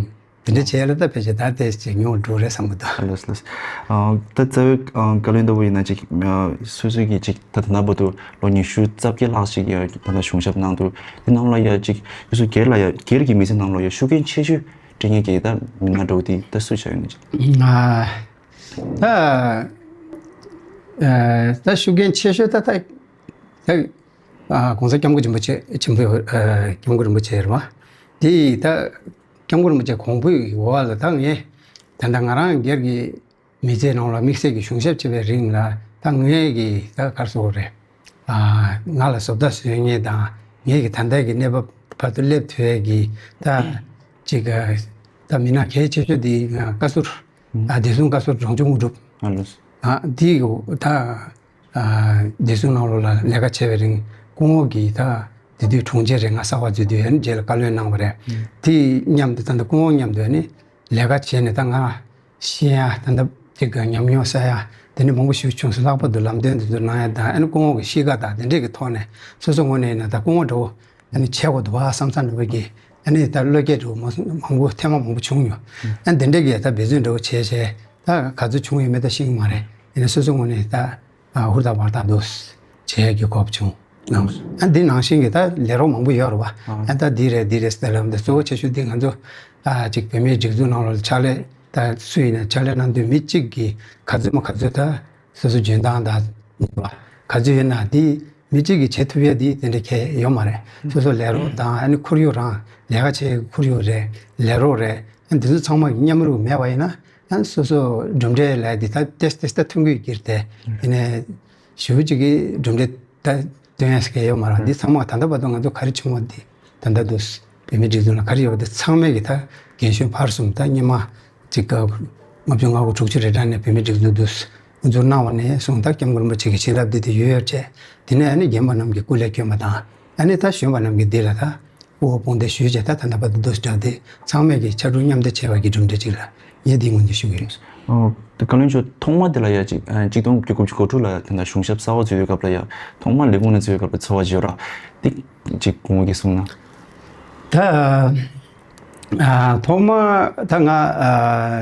དེ་འདྲ་བྱས་ལ་ད་ཕལ་ཆེར་ད་དེ་ཅིག་ཉུང་འགྲོ་རེད་བསམ་གི་འདུག་ལགས་ལགས། ཨ། ད་རྩ་བའི་ཨ། བཀའ་བློན་ལྟ་བུ་ཡིན་ན་ཅིག་ཨ། སོ་སོ་གི་ཅིག་ད་ད་ལྟ་བར་དུ་ལོ་ཉི་ཤུ་རྩ་བརྒྱད་ལྷག་ཅིག་ཡ་ད་ལྟ་གཞུང་ཞབས་གནང་འདུག་དེ་ནང་ལ་ཡ་ཅིག་སོ་སོ་སྒེར་ལ་ཡ་སྒེར་གྱི་མི་ཚེ་ནང་ལ་ཡ་ཤུགས་རྐྱེན་ཆེ་ཤོས་སྤྲད་མཁན་གྱི་ད་མི་སྣ་འདྲ་བོ་དེ་ད་སུ་ཆགས་ཡོད་ན་ཅིག་ཨ། ད་ཨ། ད་ཤུགས་རྐྱེན་ཆེ་ཤོས་ད་ད་ད་ཨ། ༸གོང་ས་༸སྐྱབས་མགོན་ཆེན་པོ་ཆེ་ཆེན་པོ་ཨ། ༸སྐྱབས་མགོན་རིན་པོ་ཆེ་རེད་བ། དེ་ད་༸སྐྱབས་མགོན་རིན་པོ་ཆེ་དགོངས་པའི་འོག་ལ་ད་ངས་ད་ལྟ་ང་རང་སྒེར་གྱི་མི་ཚེ་ནང་ལ་དམིགས་བསལ་གྱི་གཞུང་ཞབས་བྱེད་པའི་རིང་ལ་ད་ངས་ཀྱི་ད་ག་རེ་ཟེར་དགོས་རེད། ཨ། ང་ལ་བཟོ་ལྟ་བཟོ་མཁན་དང་ངས་ཀྱི་ད་ལྟ་གི་གནས་བབ་བར་དུ་སླེབས་ཐུབ་ཡས་ཀྱི་ད་ཅིག་ད་མི་སྣ་གལ་ཆེ་ཤོས་དེ་ང་བཀའ་ཟུར། ཨ། བདེ་སྲུང་བཀའ་ཟུར་རོང་ཆུ་དངོས་གྲུབ། ཨ་ལོས། ཨ། དེ་ད་ཨ། བདེ་སྲུང་ནང་ལོགས་ལ་ལས་ཀ་བྱས་པའི་རིང་སྐུ་ངོ་གིས་ད་དེ་དུས་དྲུང་ཆེ་རེད། ང་གསར་པ་འཛུལ་དུས་ཨ་ནི་རྗེས་ལ་བཀའ་བློན་གནང་བ་རེད། དེ་མཉམ་དུ་ད་ལྟ་སྐུ་ངོ་མཉམ་དུ་ཨ་ནི་ལས་ཀ་བྱས་ནས་ད་ང་ཤེས་ཡ་ད་ལྟ་དེ་ག་ཉམས་མྱོང་བསགས་ཡ་དེ་འདྲ་མང་པོ་ཞིག་བྱུང་སོང་། ལྷག་པར་དུ་ལམ་སྟོན་དེ་ཚོ་གནང་ཡ་དང་ཨ་ནི་སྐུ་ངོ་གི་གཤིས་ཀ་དང་དེ་འདྲས་ཀྱི་ཐོག་ནས་སོ་སོ་ངོས་ནས་ཡིན་ན་ད་སྐུ་ངོ་འདྲ་བོ་ཨ་ནི་བྱེད་དགོས་འདུག་བ་བསམ་བསམ་འདྲ་བོ་གི་ཨ་ནི་ད་བློ་སྐྱེད་འདྲ་བོ་མང་པོ་ཐེངས་མ་མང་པོ་བྱུང་མྱོང་། ཨ་ནི་དེ་འདྲས་ཀྱི་ད་འབད་བརྩོན་འདྲ་བོ་བྱས་བྱས་ད་ག་ཚོད་བྱུང་ཡོད་མེད་ད་ཤེས་ཀྱི་མ་རེད། ཡིན་ན་སོ་སོ་ངོས་ནས་ད་ཧུར་ཐག་བར་ཐག་འདུག་བྱེད་ཡ་གི་གོ་སྐབས་བྱུང་། ཨ་འདི་ནང་བཞིན་གྱི་ད་ལས་རོགས་མང་པོ་ཡོད་རེད་བ། ཨ་ད་འདི་རེད་འདི་རེད་ཟེར་ལབ་འདི་གཙོ་བོ་ཆེ་ཤོས་འདི་ང་ཚོ་ཨ་ཅིག་བོད་མིའི་སྒྲིག་འཛུགས་ནང་ལ་ཕྱག་ལས་ད་སུ་ཡིན་ན་ཕྱག་ལས་གནང་དུས་མི་གཅིག་གིས་ག་ཚོད་མ་ག་ཚོད་ད་སོ་སོ་འཇོན་ཐང་དང་ག་ཚོད་ཡོད་ན་འདི་མི་གཅིག་གིས་བྱེད་ཐུབ་ཡ་འདི་དེ་འདྲ་གལ་ཡོད་མ་རེད། སོ་སོ་ལས་རོགས་དང་ཨ་ནི་ཁོར་ཡུག་རང་ལས་ཀ་བྱེད་ཁོར་ཡུག་རེད། ལས་རོགས་རེད། ཨ་འདི་ཚོ་ཚང་མ་གི་མཉམ་རུབ་མེད་པ་ཡིན་ན། ཨ་སོ་སོ་གྲུབ་འབྲས་ལ་འདི་ད་ཏེས་ཏེས་ད་ཐོན་གི་གིར་ཏེ། ཡིན་ནའི་ཞེ་པོ་ཅིག་གི་གྲུབ་འབྲས་ད་སྟོན་ཡ་ཞིག་ཡོད་མ་རེད། འདི་ཚང་མ་ད་ལྟ་བར་དུ་ང་ཚོ་ག་རེ་བྱུང་བ་འདི་ད་ལྟ་འདུག་བོད་མི་སྒྲིག་འཛུགས་ལ་ག་རེ་ཡོད་པ་འདི་ཚང་མས་གི་ད་རྒན་གཞོན་བར་གསུམ་ད་སྔོན་མ་ཅིག་ལྔ་བཅུ་ང་དགུ་དྲུག་ཅུ་རེ་གྲངས་ནས་བོད་མི་སྒྲིག་འཛུགས་འདུག་འཛུགས་གནང་བ་ནས་བཟུང་ད་སྐྱབས་མགོན་རིན་པོ་ཆེ་གི་བྱིན་རླབས་འདི་དེ་ཡོད་ཡོད་བྱས། དེ་ནས་ཨ་ནི་རྒན་པ་རྣམས་ཀྱི་སྐུ་ལས་བསྐྱོན་པ་དང་ཨ་ནི་ད་གཞོན་པ་རྣམས་ཀྱི་འདི་ལ་ད། དབུ་འོག་དཔུང་སྡེ་ཞུས་བྱས་ད་ད་ལྟ་བར་དུ་འདུག་སེ་དྲག་སྟེ་ཚང་མས་ཀྱི་ཕྱར་གྲུ་མཉམ་འདེགས་བྱས་པ་གི་གྲུབ་འབྲས་ཅིག་ལ་ངས་འདི་སྔོན་དུ་ཞུ་གི་ཡིན། ཨོ། དེ་བཀའ་བློན་མཆོག་ཐོག་མ་དེ་ལ་ཡ་ཅིག་ཨ་གཅིག་སྟོང་དགུ་བརྒྱ་དགུ་བཅུ་གོ་དྲུག་ལ་ད་ལྟ་གཞུང་ཞབས་གསར་པ་འཛུལ་བའི་སྐབས་ལ་ཡ་ཐོག་མ་ལས་ཁུངས་ནས་འཛུལ་བའི་སྐབས་ལ་ཚོར་བ་ཅིག་ཡོད་ར། དེ་ཅིག་སྐུ་ངོ་གིས་གསུངས་ན། ད་ཨ་ཐོག་མ་ད་ང་ཨ་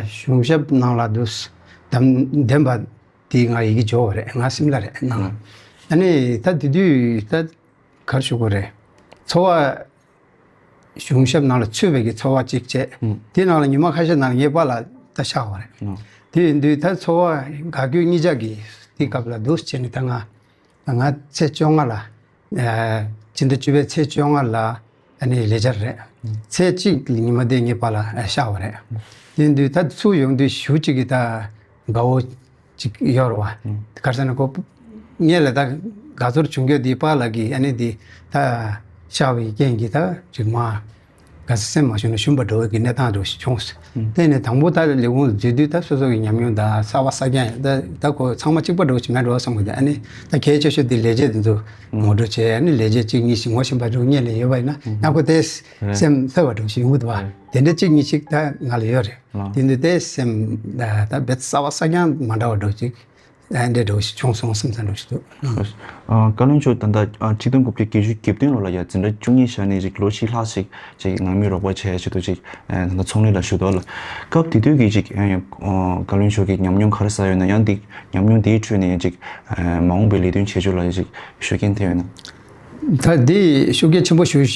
གཞུང་ཞབས་ནང་ལ་འདུག་སེ་འདེམས་པ་དེ་ང་ཡི་གེ་འབྱོར་བ་རེད། ང་སིམ་ལ་རེད་ནང་། ཨ་ནི་ད་དེ་དུས་ད་ག་རེ་ཞུ་དགོས་རེད། ཚོར་བ། གཞུང་ཞབས་ནང་ལ་ཚུད་པའི་གི་ཚོར་བ་གཅིག་བྱས། ཨུམ། དེ་ནང་ལ་ཉི་མ་ཁ་ཤས་ནང་ལ་ངའི་པཱ་ལགས་ད་གཤགས་པ་རེད། ཨུམ། དེ་ཡིན་དུས་ད་ཚོར་བ་དགའ་སྐྱོ་གཉིས་ཆ་གི་དེ་སྐབས་ལ་འདུག་སེ་བྱས་ནས་ད་ང་ང་ཚེས་བཅོ་ལྔ་ལ་ཨ་ཕྱི་ཟླ་བཅུ་པའི་ཚེས་བཅོ་ལྔ་ལ་ཨ་ནི་ལས་བཅར་རེད། ཨུམ། ཚེས་གཅིག་ཉི་མ་དེ་ངའི་པཱ་ལགས་ཨ་གཤགས་པ་རེད། ཨུམ། དེ་ཡིན་དུས་ད་ཚུར་ཡོང་དུས་ཞེ་པོ་ཅིག་གི་ད་དགའ་བོ། ཅིག་ཡོད་རེད་བ། ཨང་། ག་རེ་ཟེར་ན་ཁོ་སྔོན་ལ་ད་དགའ་ཚོར་བྱུང་རྒྱུ་དེ་པཱ་ལགས་ཀྱིས་ཨ་ནི་དེ་ད་གཤགས་པའི་རྐྱེན་གྱིས་ད་ཅིག་མ་ག་ས་སེམས་མ་ཞུམ་ན་ཞུམ་པ་འདྲ་བོ་གི་གནས་སྟངས་འདྲ་བོ་ཞིག་བྱུང་སོང་། ཨང་། དེ་ནས་དང་པོ་ད་ལས་ཁུངས་འཛུལ་དུས་ད་སོ་སོ་གི་ཉམས་མྱོང་ད་གསར་པ་གསར་རྐྱང་ཡང་ད་ད་ཁོ་ཚང་མ་གཅིག་པ་འདྲ་བོ་ཞིག་མེད་འགྲོ་བསམ་གི་འདུག་ཨ་ནི་ད་གལ་ཆེ་ཤོས་དེ་ལས་བྱེད་དེ་ཚོ་ངོ་སྤྲོད་བྱས་ཨ་ནི་ལས་བྱེད་གཅིག་གཉིས་ཤིག་ངོ་ཤེས་པ་འདྲ་བོ་སྔོན་ལ་ཡོད་པ་ཡིན་ན་ཡང་ཁོ་དེ་སེམས་ལྷོད་པ་འདྲ་བོ་ཞིག་ཡོང་གི་འདུག་བ། དེ་འདྲ་གཅིག་གཉིས་ཤིག་ད་ང་ལ་ཡོད་རེད། ལགས། དེ་འདི་དེ་སེམས་ད་ད་བེད་གསར་པ་གསར་རྐྱང་མ་འདྲ་བ་འདྲ་ཅིག་ཨ་འདྲ་འདྲ་ཞིག་བྱུང་སོང་བསམ་ས་འདྲ་ཞིག་འདུག་ཨ་བཀའ་བློན་མཆོག་ད་ལྟ་ཨ་ཆིག་སྟོང་དགུ་བརྒྱ་བརྒྱད་ཅུ་གྱ་བདུན་ལོ་ལ་ཡ་འཛིན་གྲྭ་བཅུ་གཉིས་བཞག་ནས་རིགས་ལོ་བཞི་ལྷག་ཞིག་ཅིག་ནང་མི་རོགས་པ་བྱས་ཆེད་དུ་ཅིག་ཨ་ད་ལྟ་ཚོང་ལས་ལ་ཞུགས་འདུག་ལ། སྐབས་དེ་དུས་ཀྱི་ཅིག་ཨ་བཀའ་བློན་མཆོག་གི་ཉམས་མྱོང་ག་རེ་བསགས་ཡོད་ན་ཡང་འདི་ཉམས་མྱོང་དེའི་ཁྲོད་ནས་ཡང་ཅིག་ཨ་མ་འོངས་པའི་ལས་དོན་བྱེད་ཕྱོགས་ལ་ཡང་ཅིག་ཤུགས་རྐྱེན་ཐེབས་ཡོད་ན། ད་འདི་ཤུགས་རྐྱེན་ཆེན་པོ་ཞིག་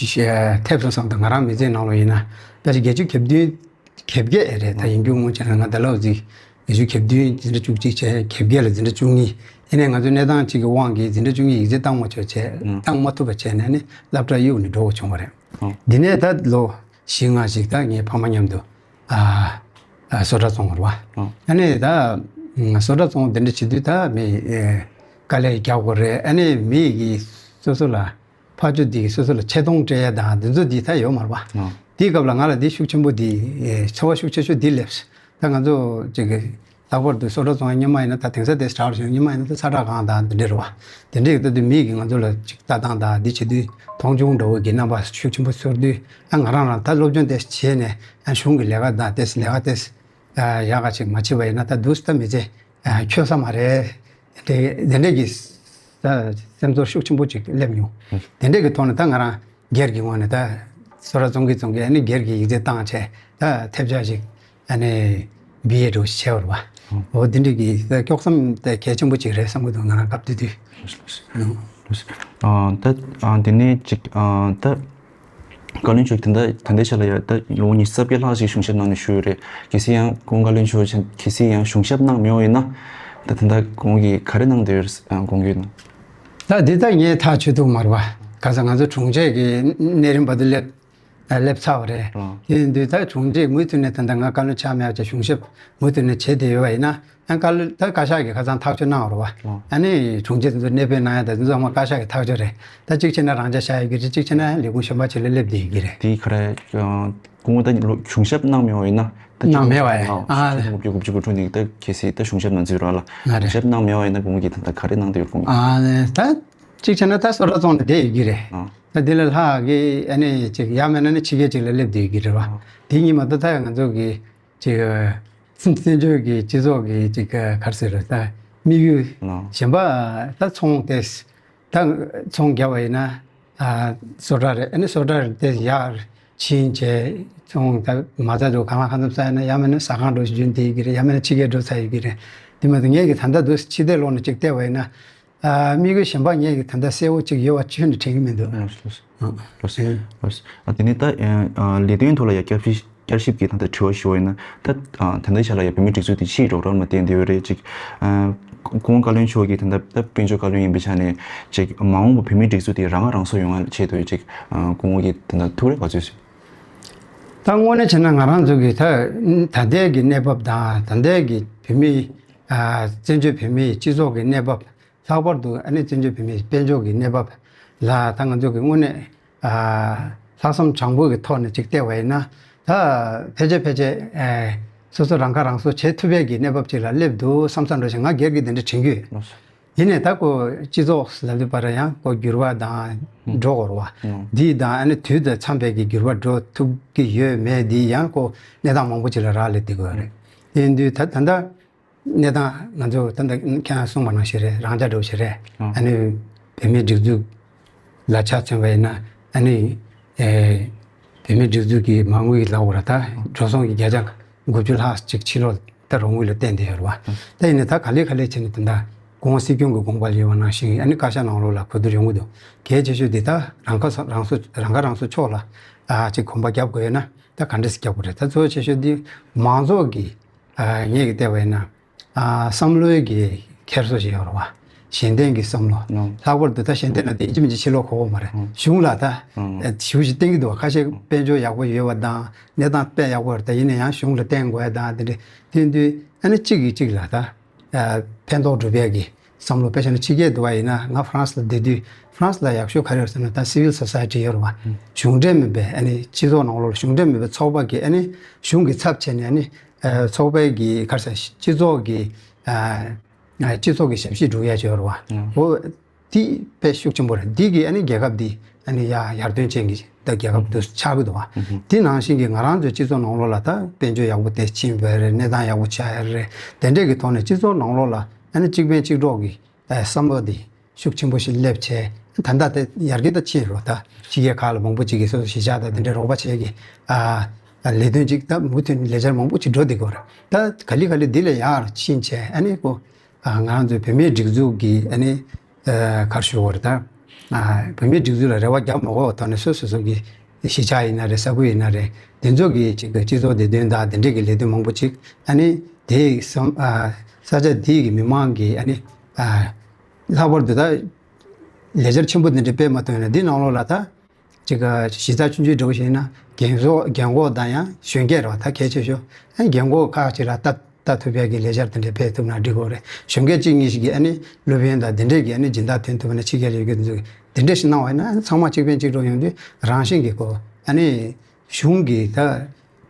ཐེབས་སོང་བསམ་འདུག་ང་རང་མི་ཚེའི་ནང་ལ་ཡིན་ན་ད་ཅིག་བརྒྱད་ཅུ་གྱ་བདུན། གྱ་བརྒྱད་རེད། ད་ཡིན་རྒྱུ་དངོས་བྱས་ན་ང་ད་ལོ་ཟིག་ཉི་ཤུ་གྱ་བདུན་འཛིན་གྲྭ་བཅུ་གཅིག་བྱས། གྱ་བརྒྱད་ལ་འཛིན་གྲྭ་བཅུ་གཉིས། ཡིན་ནའི་ང་ཚོའི་གནས་སྟངས་གཅིག་གི་དབང་གིས་འཛིན་གྲྭ་བཅུ་གཉིས་ཡིག་ཚད་བཏང་མ་ཆོག་བྱས། ཨང་། བཏང་མ་ཐུབ་པ་བྱས་ནས་ནི་སློབ་གྲྭ་གཡུག་ནས་འགྲོ་དགོས་བྱུང་བ་རེད། ཨང་། འདི་ནས་ད་ལོ་བཞི་ལྔ་ཞིག་ད་ངའི་ཕ་མ་མཉམ་དུ་ཨ་ཨ་བཟོ་གྲྭ་བཙོང་བ་རེད་བ། ཨང་། ཨ་ནི་ད་ཨ་བཟོ་གྲྭ་བཙོང་བ་འདི་འདྲ་བྱེད་དུས་ད་མི་ཨེ་ དཀའ་ལས་རྒྱག་དགོས་རེད། ཨ་ནི་མི་གི་སོ་སོ་ལ་ཕར་ཕྱོགས་འདི་གི་སོ་སོ་ལ་ཆེ་མཐོང་སྤྲད་ཡ་དང་འདི་ཚོ་འདི་ད་ཡོད་མ་རེད་པ། ཨ། དེའི་སྐབས་ལ་ང་ལ་འདི་ཤུགས་ཆེན་པོ་འདི་ཚོར་བ་ཤུགས་ཆེ་ཤོས་འདི་སླེབས། ད་ང་ཚོ་ཅིག་གི་ལྷག་པར་དུ་སོ་ཊ་རྫོང་སྔོན་མ་ཡིན་ན། ད་དེང་སང་དེ་དྲག་རུ་སོང་། སྔོན་མ་ཡིན་ན་ད་ཚ་དྲོད་ཁང་དང་འདི་འདྲ་རེད་པ། དེ་འདྲའི་ད་དུང་མི་གིས་ང་ཚོ་ལ་ཅིག་ལྟ་སྟངས་དང་འདི་བྱེད་དུས་མཐོང་ཆུང་འདྲ་བོ་གི་རྣམ་པ་ཤུགས་ཆེན་པོ་ཚོར་དུས། ཨ། ང་རང་རང་ད་སློབ་སྦྱོང་དེ་བྱས་ནས། ཨ། གཞུང་གི་ལས་ཀ་དང་དེ་ལས་ཀ་དེ་ཡག་ག་ཅིག་མ་བྱས་པ་ཡིན་ན་ད་འདུག་སེ་ད་མི་ཚེ་འཁྱོལ་ས་མ་རེད། དེ་དེ་འདྲས་ཀྱི་ད་སེམས་ཚོར་ཤུགས་ཆེན་པོ་ཅིག་སླེབས་མྱོང་། དེ་འདྲས་ཀྱི་ཐོག་ནས་ད་ང་རང་སྒེར་གྱི་ངོས་ནས་ད་སོ་ཊ་རྫོང་གི་རྫོང་གི་ཨ་ནི་སྒེར་གྱི་ཡིག་ཚད་བཏང་བྱས། ད་ཐེབས་ཆག་ཅིག་ཨ་ནི་བི་ཨེ་འདྲ་བོ་ཞིག་བྱས་པ་རེད་པ། འོ་དེ་འདྲས་ཀྱི་ད་དཀྱོགས་མཚམས་ད་གལ་ཆེན་པོ་ཅིག་རེད་བསམ་གྱི་འདུག་ང་རང་སྐབས་དེ་དུས། ལགས་སོ། ལགས་སོ། ཨ། ད། ཨ། དེ་ནས་ཅིག་ཨ། ད་བཀའ་བློན་མཆོག་ད་ལྟ་ད་ལྟའི་ཆ་ལ་ཡ་ད་ལོ་ཉི་ཤུ་རྩ་བརྒྱད་ལྷག་ཅིག་གཞུང་ཞབས་ནང་ནས་བཞུགས་ཡོད་རེད། གལ་སྲིད་ཡང་ཁོང་བཀའ་བློན་མཆོག་གལ་སྲིད་ཡང་གཞུང་ཞབས་གནང་མེད་པ་ཡིན་ན། ད་ད་ལྟ་ཁོང་གིས་ག་རེ་གནང་བསྡད་ཡོད་རེད། ཨ། དགོངས་ཀྱི་ཡོད་ན། ད་འདི་ད་ངས་ཐག་ཆོད་ཐུབ་མ་རེད་པ། ག་ས་ང་ཚོ་དྲུང་ཆེ་གི་གནས་རིམ་བར་དུ་སླེབས། ཨ། སླེབས་ཚར་བ་རེད། ཨ། དེ་ཡིན་དུས་ད་དྲུང་ཆེ་མུ་མཐུད་ནས་ད་ལྟ་ང་བཀའ་བློན་ཆགས་མེད་པ་བྱས་གཞུང་ཞབས་མུ་མཐུད་ནས་བྱས་བསྡད་ཡོད་པ་ཡིན་ན། ཨ། བཀའ་བློན་ད་བཀའ་ཤག་གིས་ཁ་སང་ཐག་གཅོད་གནང་བ་རེད་པ། ཨ། ཨ་ནི་དྲུང་ཆེ་དེ་ཚོ་གནས་སྤོས་གནང་ཡ་ད་དེ་ཚོ་ཚང་མ་བཀའ་ཤག་གི་ཐག་གཅོད་རེད། ད་གཅིག་བྱས་ན་རང་འཇགས་བཞག་ཡོད་ཀྱི་རེད། གཅིག་བྱས་ན་ལས་ཁུངས་གཞན་པ་ཅིག་ལ་སླེབས་བསྡད་ཡོད་ཀྱི་རེད། དེ་ག་རེ། ཨ། སྐུ་ངོ་ད་ལོ་གཞུང་ཞབས་གནང་མེད་པ་ཡིན་ན། ད་གནང་མེད་པ་ཡིན། ཨ། ཨ། ཆིག་སྟོང་དགུ་བརྒྱ་དགུ་བཅུ་གོ་དྲུག་ནས་ད་གལ་སྲིད་ད་གཞུང་ཞབས་གནང་རྩིས་རོགས་ལ། ཨ། རེད། གཞུང་ཞབས་གནང་མེད་པ་ཡིན་ན་ཁོང་གིས་ད་ལྟ་ག་རེ་གནང་བསྡད་ཡོད་ཁོང་གིས། ཨ། ད་གཅིག་བྱས་ན་ད་སོ་ཊ་རྫོང་ལ་བསྡད་ཡོད་ཀྱི་རེད། ཨ། ད་དེ་ལས་ལྷག་གི་ཨ་ནི་ཅིག་ཡང་མིན་ན་ནི་ཕྱི་རྒྱལ་ཅིག་ལ་སླེབས་བསྡད་ཡོད་ཀྱི་རེད་པ། ཨ། དེ་གཉིས་མ་གཏོགས་ད་ང་ཚོ་གི་ཅིག་བཙན་བྱོལ་གྱི་སྤྱི་ཚོགས་ཀྱི་ཅིག་ག་རེ་ཟེར་རེད། ད་དམིགས་ཡུལ། ཨ། གཞན་པ་ད་ཚོང་དེ། ད་ཚོང་བརྒྱབ་པ་ཡིན་ན། ཨ། སོ་ཊ་རེད། ཨ་ནི་སོ་ཊ་རེད་དེ་ཡར་ཕྱིན་བྱས་ཚོང་ད་མ་རྩ་འགྲོ་གང་ལ་གང་འཚམ་ས་ཡིན་ན། ཡང་མིན་ན་ཟ་ཁང་འགྲོ་ཞིག་རྒྱུན་དེ་ཡི་གི་རེད། ཡང་མིན་ན་ཕྱི་རྒྱལ་འགྲོ་ས་ཡི་གི་རེད། དེ་མ་གཏོགས་ངས་ཀྱི་ད་ལྟ་འདུག་ཕྱི་བལྟས་ལོག་ནས་ཅིག་བལྟས་པ་ཡིན་ན། ཨ། དམིགས་ཡུལ་གཞན་པ་ངས་ཀྱི་ད་ལྟ་གསལ་བོ་ཅིག་ཡོད་པ་ཁྱོན་ནས་དྲན་གྱི་མི་འདུག་ཨ། ལགས་སོ། ལགས་སོ། ཨ། ལགས་སོ། ཨ། དེ་ནས་ད། ཨ། ལས་དོན་ཐོག་ལ་ཡ་བསྐྱར་ཞིབ་བསྐྱར་ཞིབ་ཀྱི་ད་ལྟ་དྲི་བ་ཞུ་བ་ཡིན་ན། ད། ཨ། ད་ལྟའི་ཆ་ལ་ཡ་བོད་མིའི་སྒྲིག་འཛུགས་དེ་ཕྱིའི་རོགས་རམ་ལ་བརྟེན་བསྡད་ཡོད་རེད། ཅིག་ཨ། སྐུ་ངོ་བཀའ་བློན་མཆོག་གིས་ད་ལྟ་ད་དཔལ་འབྱོར་བཀའ་བློན་ཡིན་པའི་ཆ་ནས། ཅིག་མ་འོངས་པ་བོད་མིའི་སྒྲིག་འཛུགས་དེ་རང་ཁ་རང་གསོ་ཡོང་ཡ་ཆེད་དུ་ཅིག་ཨ། སྐུ་ངོ་གིས་ད་ལྟ་ཐུགས་རེ་ག་ཚོད་ཡོད། ད་དངོས་གནས་བྱས་ན་ང་རང་ཚོ་གི་ད་ད་ལྟའི་གི་གནས་བབ་དང་། ད་ལྟའི་གི་བོད་མི། ཨ། བཙན་བྱོལ་བོད་མིའི་སྤྱི་ཚོགས་ཀྱི་གནས་བབ། ལྷག་པར་དུ་ཨ་ནི་བཙན་བྱོལ་བོད་མིའི་དཔལ་འབྱོར་གྱི་གནས་བབ་ལ་ད་ང་ཚོ་གི་དངོས་གནས། ཨ། ལྷག་བསམ་དྲང་པོ་གི་ཐོག་ནས་ཅིག་བལྟས་པ་ཡིན་ན། ད་ཕལ་ཆེར་ཕལ་ཆེར། ཨ། སོ་སོ་རང་ཁ་རང་གསོ་བྱེད་ཐུབ་པའི་གི་གནས་བབ་ཅིག་ལ་སླེབས་འདུག་བསམ་བསམ་འདྲ་ཞིག་ང་སྒེར་གྱི་དེ་འདྲ་དྲན་གྱི་ཡོད། ལགས་སོ། ཡིན་ནའི་ད་ཁོ་སྤྱི་ཚོགས་ལབ་དུས་པར་ཡང་ཁོ་འགྱུར་བ་དང་འགྲོ་དགོས་རེད་པ། ཨང་། འདི་དང་ཨ་ནི་དུས་དང་འཚམས་པའི་གི་འགྱུར་བ་འགྲོ་ཐུབ་ཀྱི་ཡོད་མེད་འདི་ཡང་ཁོ་གནས་སྟངས་མང་པོ་ཅིག་ལ་རག་ལས་བསྡད་དགོས་རེད། དེ་ཡིན་དུས་ད་ད་ལྟ་གནས་སྟངས་ང་ཚོ་ད་ལྟ་ཁྱེད་རང་གསུངས་པ་ནང་བཞིན་རེད། རང་འཇགས་འདྲ་བོ་ཞིག་རེད། ཨང་། ཨ་ནི་བོད་མིའི་སྒྲིག་འཛུགས་ལ་ཆ་མཚོན་པ་ཡིན་ན། ཨ་ནི། ཨེ། བོད་མིའི་སྒྲིག་འཛུགས་ཀྱི་མ་དངུལ་གྱི་ལག་པར་ད་འགྲོ་སོང་གི་བརྒྱ་ཆ་དགུ་བཅུ་ལྷག་ཅིག་ཕྱི་ལོགས་ད་རོགས་དངུལ་ལ་བརྟེན་བསྡད་ཡོད་རེད་པ། ད་ཡིན་ནའི་ད་ག་ལེ་ག་ལེ་བྱས་ནས་ད་ལྟ་གོང་སྲིད་སྐྱོང་གི་དགོངས་པ་ལ་ཡོད་པ་ནང་བཞིན། ཨ་ནི་བཀའ་ཤག་ནང་ལོགས་ལ་གོ་བསྡུར་ཡོང་གི་འདུག་གལ་ཆེ་ཤོས་འདི་ད་རང་ཁ་རང་གསོ། རང་ཁ་རང་གསོ་ཕྱོགས་ལ། ཨ། ཅིག་གོམ་པ་རྒྱབ་དགོས་ཡོད་ན་ད་ག་འདྲས་སེ་རྒྱབ་དགོས་རེད། ད་གཙོ་བོ་ཆེ་ཤོས་འདི་མང་ཚོགས་ཀྱི། ཨ། ངེད་ཀྱིས་བལྟས་པ་ཡིན་ན། ཨ། བསམ་བློའི་གི་འཁྱེར་སོ་ཞིག་ཡོད་རེད་པ། གཞན་བརྟེན་གྱི་བསམ་བློ། ཨང་། ལྷག་པར་དུ་ད་གཞན་བརྟེན་ལ་དེ་ཡིན་གཅིག་མིན་གཅིག་ཕྱི་ལོགས་གོ་གི་མ་རེད། ཨང་། གཞུང་ལ་ད། ཨང་། ཨ། ཞུ་ཞིག་བརྟེན་གྱི་འདུག་ཁ་ཤས་དཔལ་འབྱོར་ཡག་པོ་ཡོད་པ་དང་གནས་སྟངས་དཔེ་ཡག་པོ་རེད། ད་ཡིན་ན་ཡང་གཞུང་ལ་བརྟེན་དགོས་ཡ་དང་དེ་འདྲ། དེ་ཡིན་དུས་ཨ་ནི་གཅིག་གིས་གཅིག་ལ་ད། ཨ། ཕན་ཐོགས་སྒྲུབ་ཡ་གི་བསམ་བློ། དཔེ་བཞག་ན་ཕྱི་རྒྱལ་དུ་བ་ཡིན་ན། ང་ཧྥ་རན་སི་ལ་བསྡད་དུས་ཧྥ་རན་སི་ལ་ཡག་ཤོས་ག་རེ་ཡོད་ཟེར་ན་ད་སི་ཝིལ་སོ་སའི་ཊི་ཡོད་རེད་པ། ཨང་། གཞུང་འབྲེལ་མིན་པའི་ཨ་ནི་སྤྱི་ཚོགས་ནང་ལོགས་ལ་གཞུང་འབྲེལ་མིན་པའི་ཚོགས་པ་གི་ཨ་ནི་གཞུང་གི་ཚབ་བྱས་ནས་ཨ་ནི། ཨ། ཚོགས་པའི་གི་ག་རེ་ཟེར། སྤྱི་ཚོགས་ཀྱི། ཨ། ཨ། སྤྱི་ཚོགས་ཀྱི་ཞབས་ཕྱི་སྒྲུབ་ཡ་ཅིག་ཡོད་རེད་པ། ཨང་། འོ། དེ་དཔེ་ཤུགས་ཆེན་པོ་རེད། འདི་གིས་ཨ་ནི་རྒྱལ་ཁབ་འདི་ཨ་ནི་ཡར་ཡར་ཐོན་ཅན་གྱི་ད་རྒྱལ་ཁབ་ཏུ་ཆགས་ཀྱི་འདུག་པ། ཨུ་ཧུ། དེ་ནང་བཞིན་གྱི་ང་རང་ཚོའི་སྤྱི་ཚོགས་ནང་ལོགས་ལ་ད་དཔལ་འབྱོར་ཡག་པོ་དེ་ཕྱིན་པ་རེད། གནས་སྟངས་ཡག་པོ་ཆགས་ཡ་རེད། དེ་འདྲས་ཀྱི་ཐོག་ནས་སྤྱི་ཚོགས་ནང་ལོགས་ལ་ཨ་ནི་གཅིག་ཕན་གཅིག་གྲོགས་ཀྱི། ཨ། བསམ་བློ་འདི་ཤུགས་ཆེན་པོ་ཞིག་སླེབས་བྱས། ད་ལྟ་དེ་ཡར་རྒྱས་ད་ཕྱིན་རོ། ད་ཕྱི་རྒྱལ་ཁག་ལ་མང་པོ་ཅིག་གིས་སོ་སོ་གཞིས་ཆགས་དང་དེ་འདྲའི་རོགས་པ་བྱས་ཀྱི། ཨ། ལས་དོན་ཅིག་ད་མུ་མཐུད་ལས་འཆར་མང་པོ་ཅིག་འགྲོ་བསྡད་ཀྱི་ཡོད་རེད། ད་ག་ལེ་ག་ལེ་འདི་ལས་ཡར་ཕྱིན་བྱས་ཨ་ནི་ཁོ། ཨ། ང་རང་ཚོའི་བོད་མིའི་སྒྲིག་འཛུགས་ཀྱི་ཨ་ནི། ཨ། ག་རེ་ཞུ་དགོས་རེད་ད། ཨ། བོད་མིའི་སྒྲིག་འཛུགས་ལ་རེ་བ་རྒྱབ་མ་དགོས་པའི་ཐོག་ནས་སོ་སོ་སོ་གི་གཞིས་ཆགས་ཡིན་ན་རེད། ས་ཁུལ་ཡིན་ན་རེད། དེ་ཚོ་གི་ཅིག་སྤྱི་ཚོགས་བདེ་དོན་དང་དེ་འདྲས་ཀྱི་ལས་དོན་མང་པོ་ཅིག་ཨ་ནི་དེའི་བསམ། ཨ། ས་ཆ་དེའི་གི་མི་མང་གི་ཨ་ནི། ཨ། ལྷག་པར་དུ་ད་ལས་འཆར་ཆེན་པོ་དེ་འདྲ་སྤེལ་མ་ཐུབ་ན་འདི་ནང་ལོགས་ལ་ད་ཅིག་གཞི་རྩ་ཆུང་ཆུང་འདྲ་བོ་ཞིག་ཡིན་ན་རྒན་གོག་རྒན་གོག་དང་ཡང་གཞོན་སྐྱེས་རེད་པ། ད་གལ་ཆེ་ཤོས་ཨ་རྒན་གོག་ཁག་ཅིག་ལ་ད། ལྟ་ཐུབ་ཡག་གི་ལས་འཆར་དེ་འདྲ་སྤེལ་ཐུབ་ན་འགྲིག་གི་རེད། གཞོན་སྐྱེས་གཅིག་གཉིས་ཤིག་གིས་ཨ་ནི་སློབ་ཡོན་དང་དེ་འདྲས་ཀྱི་ཨ་ནི་སྦྱིན་བདག་ཐོན་ཐུབ་ན་ཕྱི་རྒྱལ་ཡོད་མཁན་ཚོས་དེ་འདྲས་ཤིག་གནང་བ་ཡིན་ན། ཨ་ནི་ཚང་མ་གཅིག་ཕན་གཅིག་གྲོགས་ཡོང་དུས་རང་བཞིན་གྱིས་ཁོ་ཨ་ནི་གཞུང་གི་ད་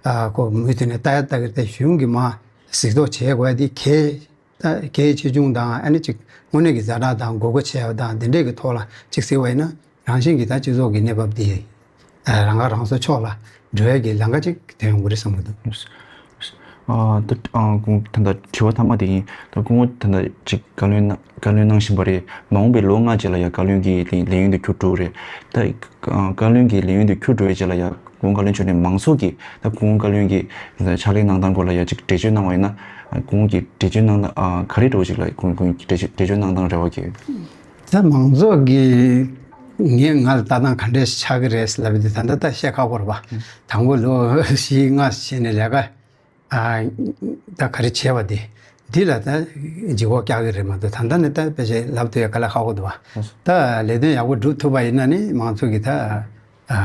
ཨ་ཁོ་མུ་མཐུད་ནས་ལྟ་ཡ་ལྟ་གི་རེད། ད་གཞུང་གི་མ་གཟིགས་རྟོག་བྱེད་དགོས་ཡ་དེ་གལ་ད་གལ་ཆེ་ཆུང་དང་། ཨ་ནི་ཅིག་དངོས་གནས་ཀྱི་ཛ་དྲག་དང་དགོས་མཁོ་ཆེ་བ་དང་དེ་འདྲས་ཀྱི་ཐོག་ལ་ཅིག་གཟིགས་པ་ཡིན་ན། རང་བཞིན་གྱིས་ད་སྤྱི་ཚོགས་ཀྱི་གནས་བབ་དེ་ཨ་རང་ཁ་རང་གསོ་ཕྱོགས་ལ་འགྲོ་ཡ་གི་ལམ་ཁ་ཅིག་ཐོན་ཡོང་གི་རེད་བསམ་གྱི་འདུག། ཨ་ད་ཨ་ཁོང་ད་ལྟ་དྲི་བ་མཐའ་མ་དེ་ཡིན། ད་ཁོང་ད་ལྟ་ཅིག་བཀའ་བློན་གནང་བཀའ་བློན་གནང་བཞིན་པ་རེད། མ་འོངས་པའི་ལོ་ལྔ་རྗེས་ལ་ཡ་བཀའ་བློན་གྱི་ལས་ལས་ཡུན་དེ་འཁྱོལ་འགྲོ་གི་རེད། ད་ཨ་བཀའ་བློན་གྱི་ལས་ཡུན་དེ་འཁྱོལ་འགྲོ་བའི་རྗེས་ལ་ཡ་ཁོང་བཀའ་བློན་མཆོག་ནས་མང་ཚོགས་ཀྱིས་ད་ཁོང་བཀའ་བློན་གྱི་ཕྱག་ལས་གནང་སྟངས་སྐོར་ལ་ཡ་ཅིག་འགྲེལ་བརྗོད་གནང་བ་ཡིན་ན། ཁོང་གི་འགྲེལ་བརྗོད་གནང་སྟངས་ཨ་ག་རེ་འདྲ་བོ་ཅིག་ལ་ཁོང་ཁོང་གི་འགྲེལ་བརྗོད་འགྲེལ་བརྗོད་གནང་སྟངས་རེ་བ་གི། ད་མང་ཚོགས་ཀྱིས་ངས་ང་ལ་ལྟ་སྟངས་ག་འདྲས་ཆགས་ཀྱི་རེད་ལབ་དུས་ད་ལྟ་ད་བཤད་ཁག་པོ་རེད་པ། དང་པོ་ལོ་བཞི་ལྔ་བྱས་ནས་ལས་ཀ་ཨ་ད་ག་རེ་བྱས་པ་དེ་འདི་ལ་ད་ལྗིད་ཁོག་རྒྱག་གི་རེད་མ་གཏོགས། ད་ལྟ་ནས་ད་དཔེ་ཆ་ལབ་ཐུབ་ཡ་དཀའ་ལས་ཁག་པོ་འདུག་པ། ད་ལས་དོན་ཡག་པོ་སྒྲུབ་ཐུབ་པ་ཡིན་ན་ནི་མང་ཚོགས་ཀྱིས་ད་ཨ་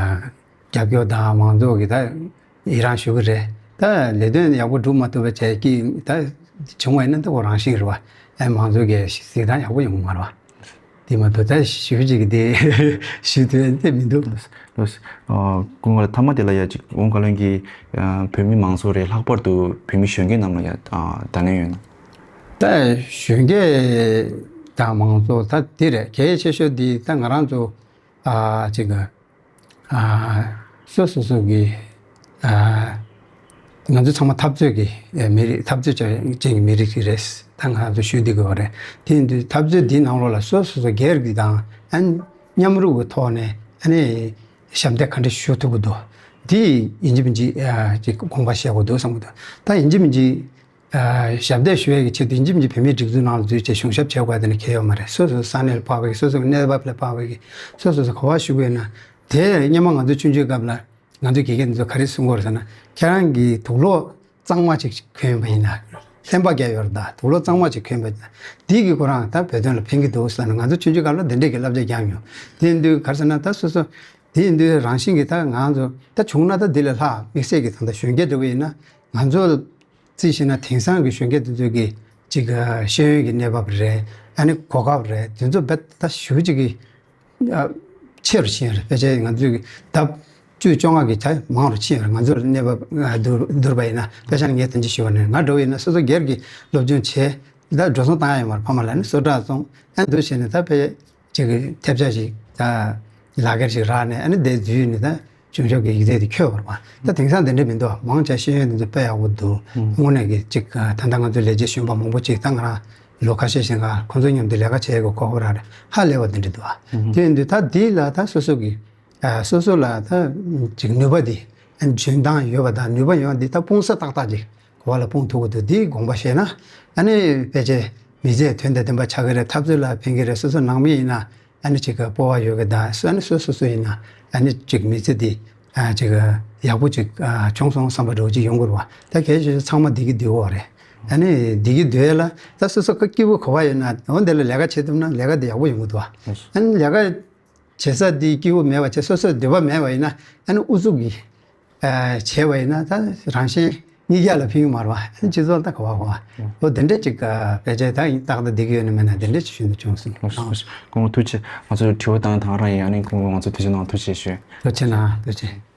རྒྱབ་སྐྱོར་དང་མང་ཚོགས་ཀྱིས་ད་ཡི་རང་ཞུ་གི་རེད། ད་ལས་དོན་ཡག་པོ་སྒྲུབ་མ་ཐུབ་པ་བྱས་ཀྱི་ད་བྱུང་བ་ཡིན་ན་ད་ཁོ་རང་བཞིན་རེད་པ། ཨ་མང་ཚོགས་ཀྱི་གཟིགས་སྟངས་ཡག་པོ་ཡོང་གི་མ་རེད་པ། དེ་མ་གཏོགས་ད་ཞུ་གཅིག་གི་དེ་ཞུ་དོན་དེ་མི་འདུག། ལགས་སོ། ཨ་ཁོང་ལ་མཐའ་མ་དེ་ལ་ཡ་ཅིག་ཁོང་བཀའ་བློན་གྱིས་ཨ་བོད་མི་མང་ཚོགས་རེད། ལྷག་པར་དུ་བོད་མི་གཞོན་སྐྱེས་རྣམས་ལ་ཡ་ཨ་བརྡ་ལན་ཡོད་ན། ད་གཞོན་སྐྱེས་དང་མང་ཚོགས་ད་དེ་རེད། གལ་ཆེ་ཤོས་དེ་ད་ང་རང་ཚོ་ཨ་ཅིག་གི་ཨ་སོ་སོ་སོ་གི་ཨ་ང་ཚོ་ཚང་མ་འཐབ་རྩོད་ཀྱི་ཨ་མི་རིགས། འཐབ་རྩོད་ཅན་གྱི་མི་རིགས་ཤིག་རེད། ད་ང་ཚོ་ཤོད་བསྡད་དགོས་པ་རེད། དེ་ཡིན་དུས་འཐབ་རྩོད་འདིའི་ནང་ལོགས་ལ་སོ་སོ་སོ་སྒེར་གྱི་དང་ཨ་མཉམ་རུབ་ཀྱི་ཐོག་ནས་ཨ་ནི་ཞབས་འདེགས་ག་འདྲ་ཞུ་ཐུབ་ཀྱི་འདུག། འདི་ཡིན་གཅིག་མིན་གཅིག་ཨ་ཅིག་དགོངས་པ་བཞེས་དགོས་འདུག་བསམ་གྱི་འདུག། ད་ཡིན་གཅིག་མིན་གཅིག་ཨ་ཞབས་འདེགས་ཞུ་ཡས་ཀྱི་ཆེད་དུ་ཡིན་གཅིག་མིན་གཅིག་བོད་མིའི་སྒྲིག་འཛུགས་ནང་ལ་འཛུལ་བྱས་གཞུང་ཞབས་བྱེད་དགོས་དེ་ནི་གལ་ཡོད་མ་རེད། སོ་སོ་ས་གནས་ལ་ཕར་བ་གི། སོ་སོ་གི་གནས་བབ་ལ་ཕར་བ་གི། སོ་སོ་སོ་ག་པར་བཞུགས་ཡོད་ན། དེ་སྔོན་མ་ང་ཚོ་ཆུང་ཆུང་སྐབས་ལ་ང་ཚོའི་དགེ་རྒན་ཚོ་ག་རེ་གསུང་གི་ཡོད་རེད་ཟེར་ན། ཁྱེད་རང་གིས་དུག་ལོག་གཙང་མ་ཅིག་གྱོན་པ་ཡིན་ན། ལྷན་པ་རྒྱག་ཡོད་རེད་ད། དུག་ལོག་གཙང་མ་ཅིག་གྱོན་པ་ཡིན་ན། འདི་གིས་ཁོ་རང་ད་བོད་དོན་ལ་ཕན་གྱི་འདུག་ཟེར་ན། ང་ཚོ་ཆུང་ཆུང་སྐབས་ལ་དེ་འདྲས་ཀྱི་བསླབ་བྱ་བརྒྱབ་མྱོང་། དེ་ཡིན་དུས་ག་རེ་ཟེར་ན། ད་སོ་སོ་དེ་ཡིན་དུས་རང་བཞིན་གྱིས་ད་ང་ཚོ་ད་བྱུང་ན་ད་འདི་ལས་ལྷག་དམིགས་བསལ་གྱི་ད་ལྟ་གཞོན་སྐྱེས་འདྲ་བོ་ཡིན་ན། ང་ཚོ་རྩིས་བྱས་ན་དེང་སང་གི་གཞོན་སྐྱེས་དེ་ཚོ་གི་ཅིག་ཤེས་ཡོན་གྱི་གནས་བབ་རེད། ཨ་ནི་གོ་སྐབས་རེད། དེ་ཚོ་རྦད་ད་ཞེ་པོ་ཅིག་གི་ཨ་ཆེ་རུ་ཕྱིན་ཡོད་རེད། ཕལ་ཆེར་ང་ཚོས་ཀྱི་ལྡབ་བཅུ་བཅོ་ལྔ་གི་ཆ་མང་རུ་ཕྱིན་ཡོད་རེད། ང་ཚོར་གནས་བབ་ཨ་བསྡུར་བསྡུར་བ་ཡིན་ན། དཔེ་ཆ་ནི་ངས་ཐེངས་གཅིག་ཞུས་པ་ནི། ང་འདྲ་བོ་ཡིན་ན་སོ་སོ་སྒེར་གྱི་སློབ་སྦྱོང་བྱས། ད་འགྲོ་སོང་བཏང་ཡ་ཡོད་མ་རེད། ཕ་མ་ལ་ནི་གསོལ་རས་སོང་། ཨ་འདུག་བྱས་ནས་ད་ཕལ་ཆེར་གྱི་ཐེབས་ཆག་ཞིག་ད་ལག་ཁྱེར་ཞིག་རག་ནས། ཨ་ནི་དེ་འཛུལ་ནས་ད་གཞུང་ཞབས་ཀྱི་ཡིག་ཚད་དེ་འཁྱོལ་བ་རེད་པ། ད་དེང་སང་དེ་འདྲ་མི་འདུག། མང་ཆེ་ཤེས་ཡོན་དེ་ཚོ་དཔེ་ཡག་པོ་འདུག། དངོས་གནས་ཀྱི་ཅིག་ད་ལྟ་ང་ཚོའི་ལས་བྱེད་གཞོན་པ་མང་པོ་ཅིག་ད་ང་རང་ལོ་ཁ་ཤས་ཤིག་ག་ཁོང་ཚོ་མཉམ་དུ་ལས་ཀ་བྱེད་ཡག་གི་གོ་སྐབས་རག་རེད། ཧ་ལས་པ་དེ་འདྲ་འདུག། ཨ་དེ་ཡིན་དུས་ད་དེ་ལ་ད་སོ་སོ་གི་ཨ་སོ་སོ་ལ་ད་ཅིག་ནུས་པ་དེ། ཨ་འཇོན་ཐང་ཡོད་པ་དང་ནུས་པ་ཡོད་པ་འདི་ད་སྤུངས་ས་ཏག་ཏག་ཅིག་ག་པ་ལ་སྤུངས་ཐུབ་ཀྱི་འདུག། འདི་དགོངས་པ་བཞེས་ན། ཨ་ནི་ཕལ་ཆེར་མི་ཚེ་དོན་དང་ལྡན་པ་ཆགས་ཀྱི་རེད། འཐབ་རྩོད་ལ་ཕན་གྱི་རེད། སོ་སོ་ནང་མི་ཡིན་ན་ཨ་ནི་ཅིག་གི་སྤོབས་པ་ཡོད་ཀྱི་དང་། སོ་ཨ་ནི་སོ་སོ་སོ་ཡིན་ན་ཨ་ནི་ཅིག་མི་ཚེ་འདི་ཨ་ཅིག་ཡག་པོ་ཅིག་ཨ་བྱུང་སོང་བསམ་པ་འདྲ་བོ་ཅིག་ཡོང་གི་རེད་པ། ད་གལ་ཆེ་ཤོས་ཚང་མ་བདེ་སྐྱིད་འདུག་གོ་རེད། ཨ་ནི་བདེ་སྐྱིད་འདུག་ཡ་ལ་ད་སོ་སོ་ཁ་སྐྱིད་པོ་ག་པ་ཡོད་ན། འོ་འདི་ལ་ལས་ཀ་བྱེད་ཐུབ་ན་ལས་ཀ་འདི་ཡག་པོ་ཡོང་གི་འདུག་པ། ཨ་ནི་ལས་ཀ་བྱེད་ས་འདི་སྐྱིད་པོ་མེད་པ་བྱས། སོ་སོའི་འདོད་པ་མེད་པ་ཡིན་ན། ཨ་ནི་ཨུ་ཚུགས་ཀྱིས་ཨ་བྱས་པ་ཡིན་ན་ད་རང་གཞན་གཉིས་ཀ་ལ་ཕན་གྱི་མ་རེད་པ། ཨ་ནི་སྤྱི་ཚོགས་ལ་ད་ག་པ་ག་པ། འོ་དེ་འདྲས་ཅིག་ཨ་ཕལ་ཆེར་ད་ཡིན་ཏག་ཏག་བསྡད་ཀྱི་ཡོད་ན་མེད་ན་དེ་འདྲས་ཅིག་ཤིན་ཏུ་བྱུང་སོང་། ལགས་སོ། ལགས་སོ། སྐུ་ངོ་ཐུགས་རྗེ་ཆེ། ང་ཚོར་དྲི་བ་བཏང་དང་རང་ཡིན། ཨ་ནི་སྐུ་ངོ་ང་ཚོར་དུས་ཚོད་གནང་བ་ཐུགས་རྗེ་ཆེ་ཞུ། ཐུགས་རྗེ་གནང་། ཐུགས་རྗེ་ཆེ།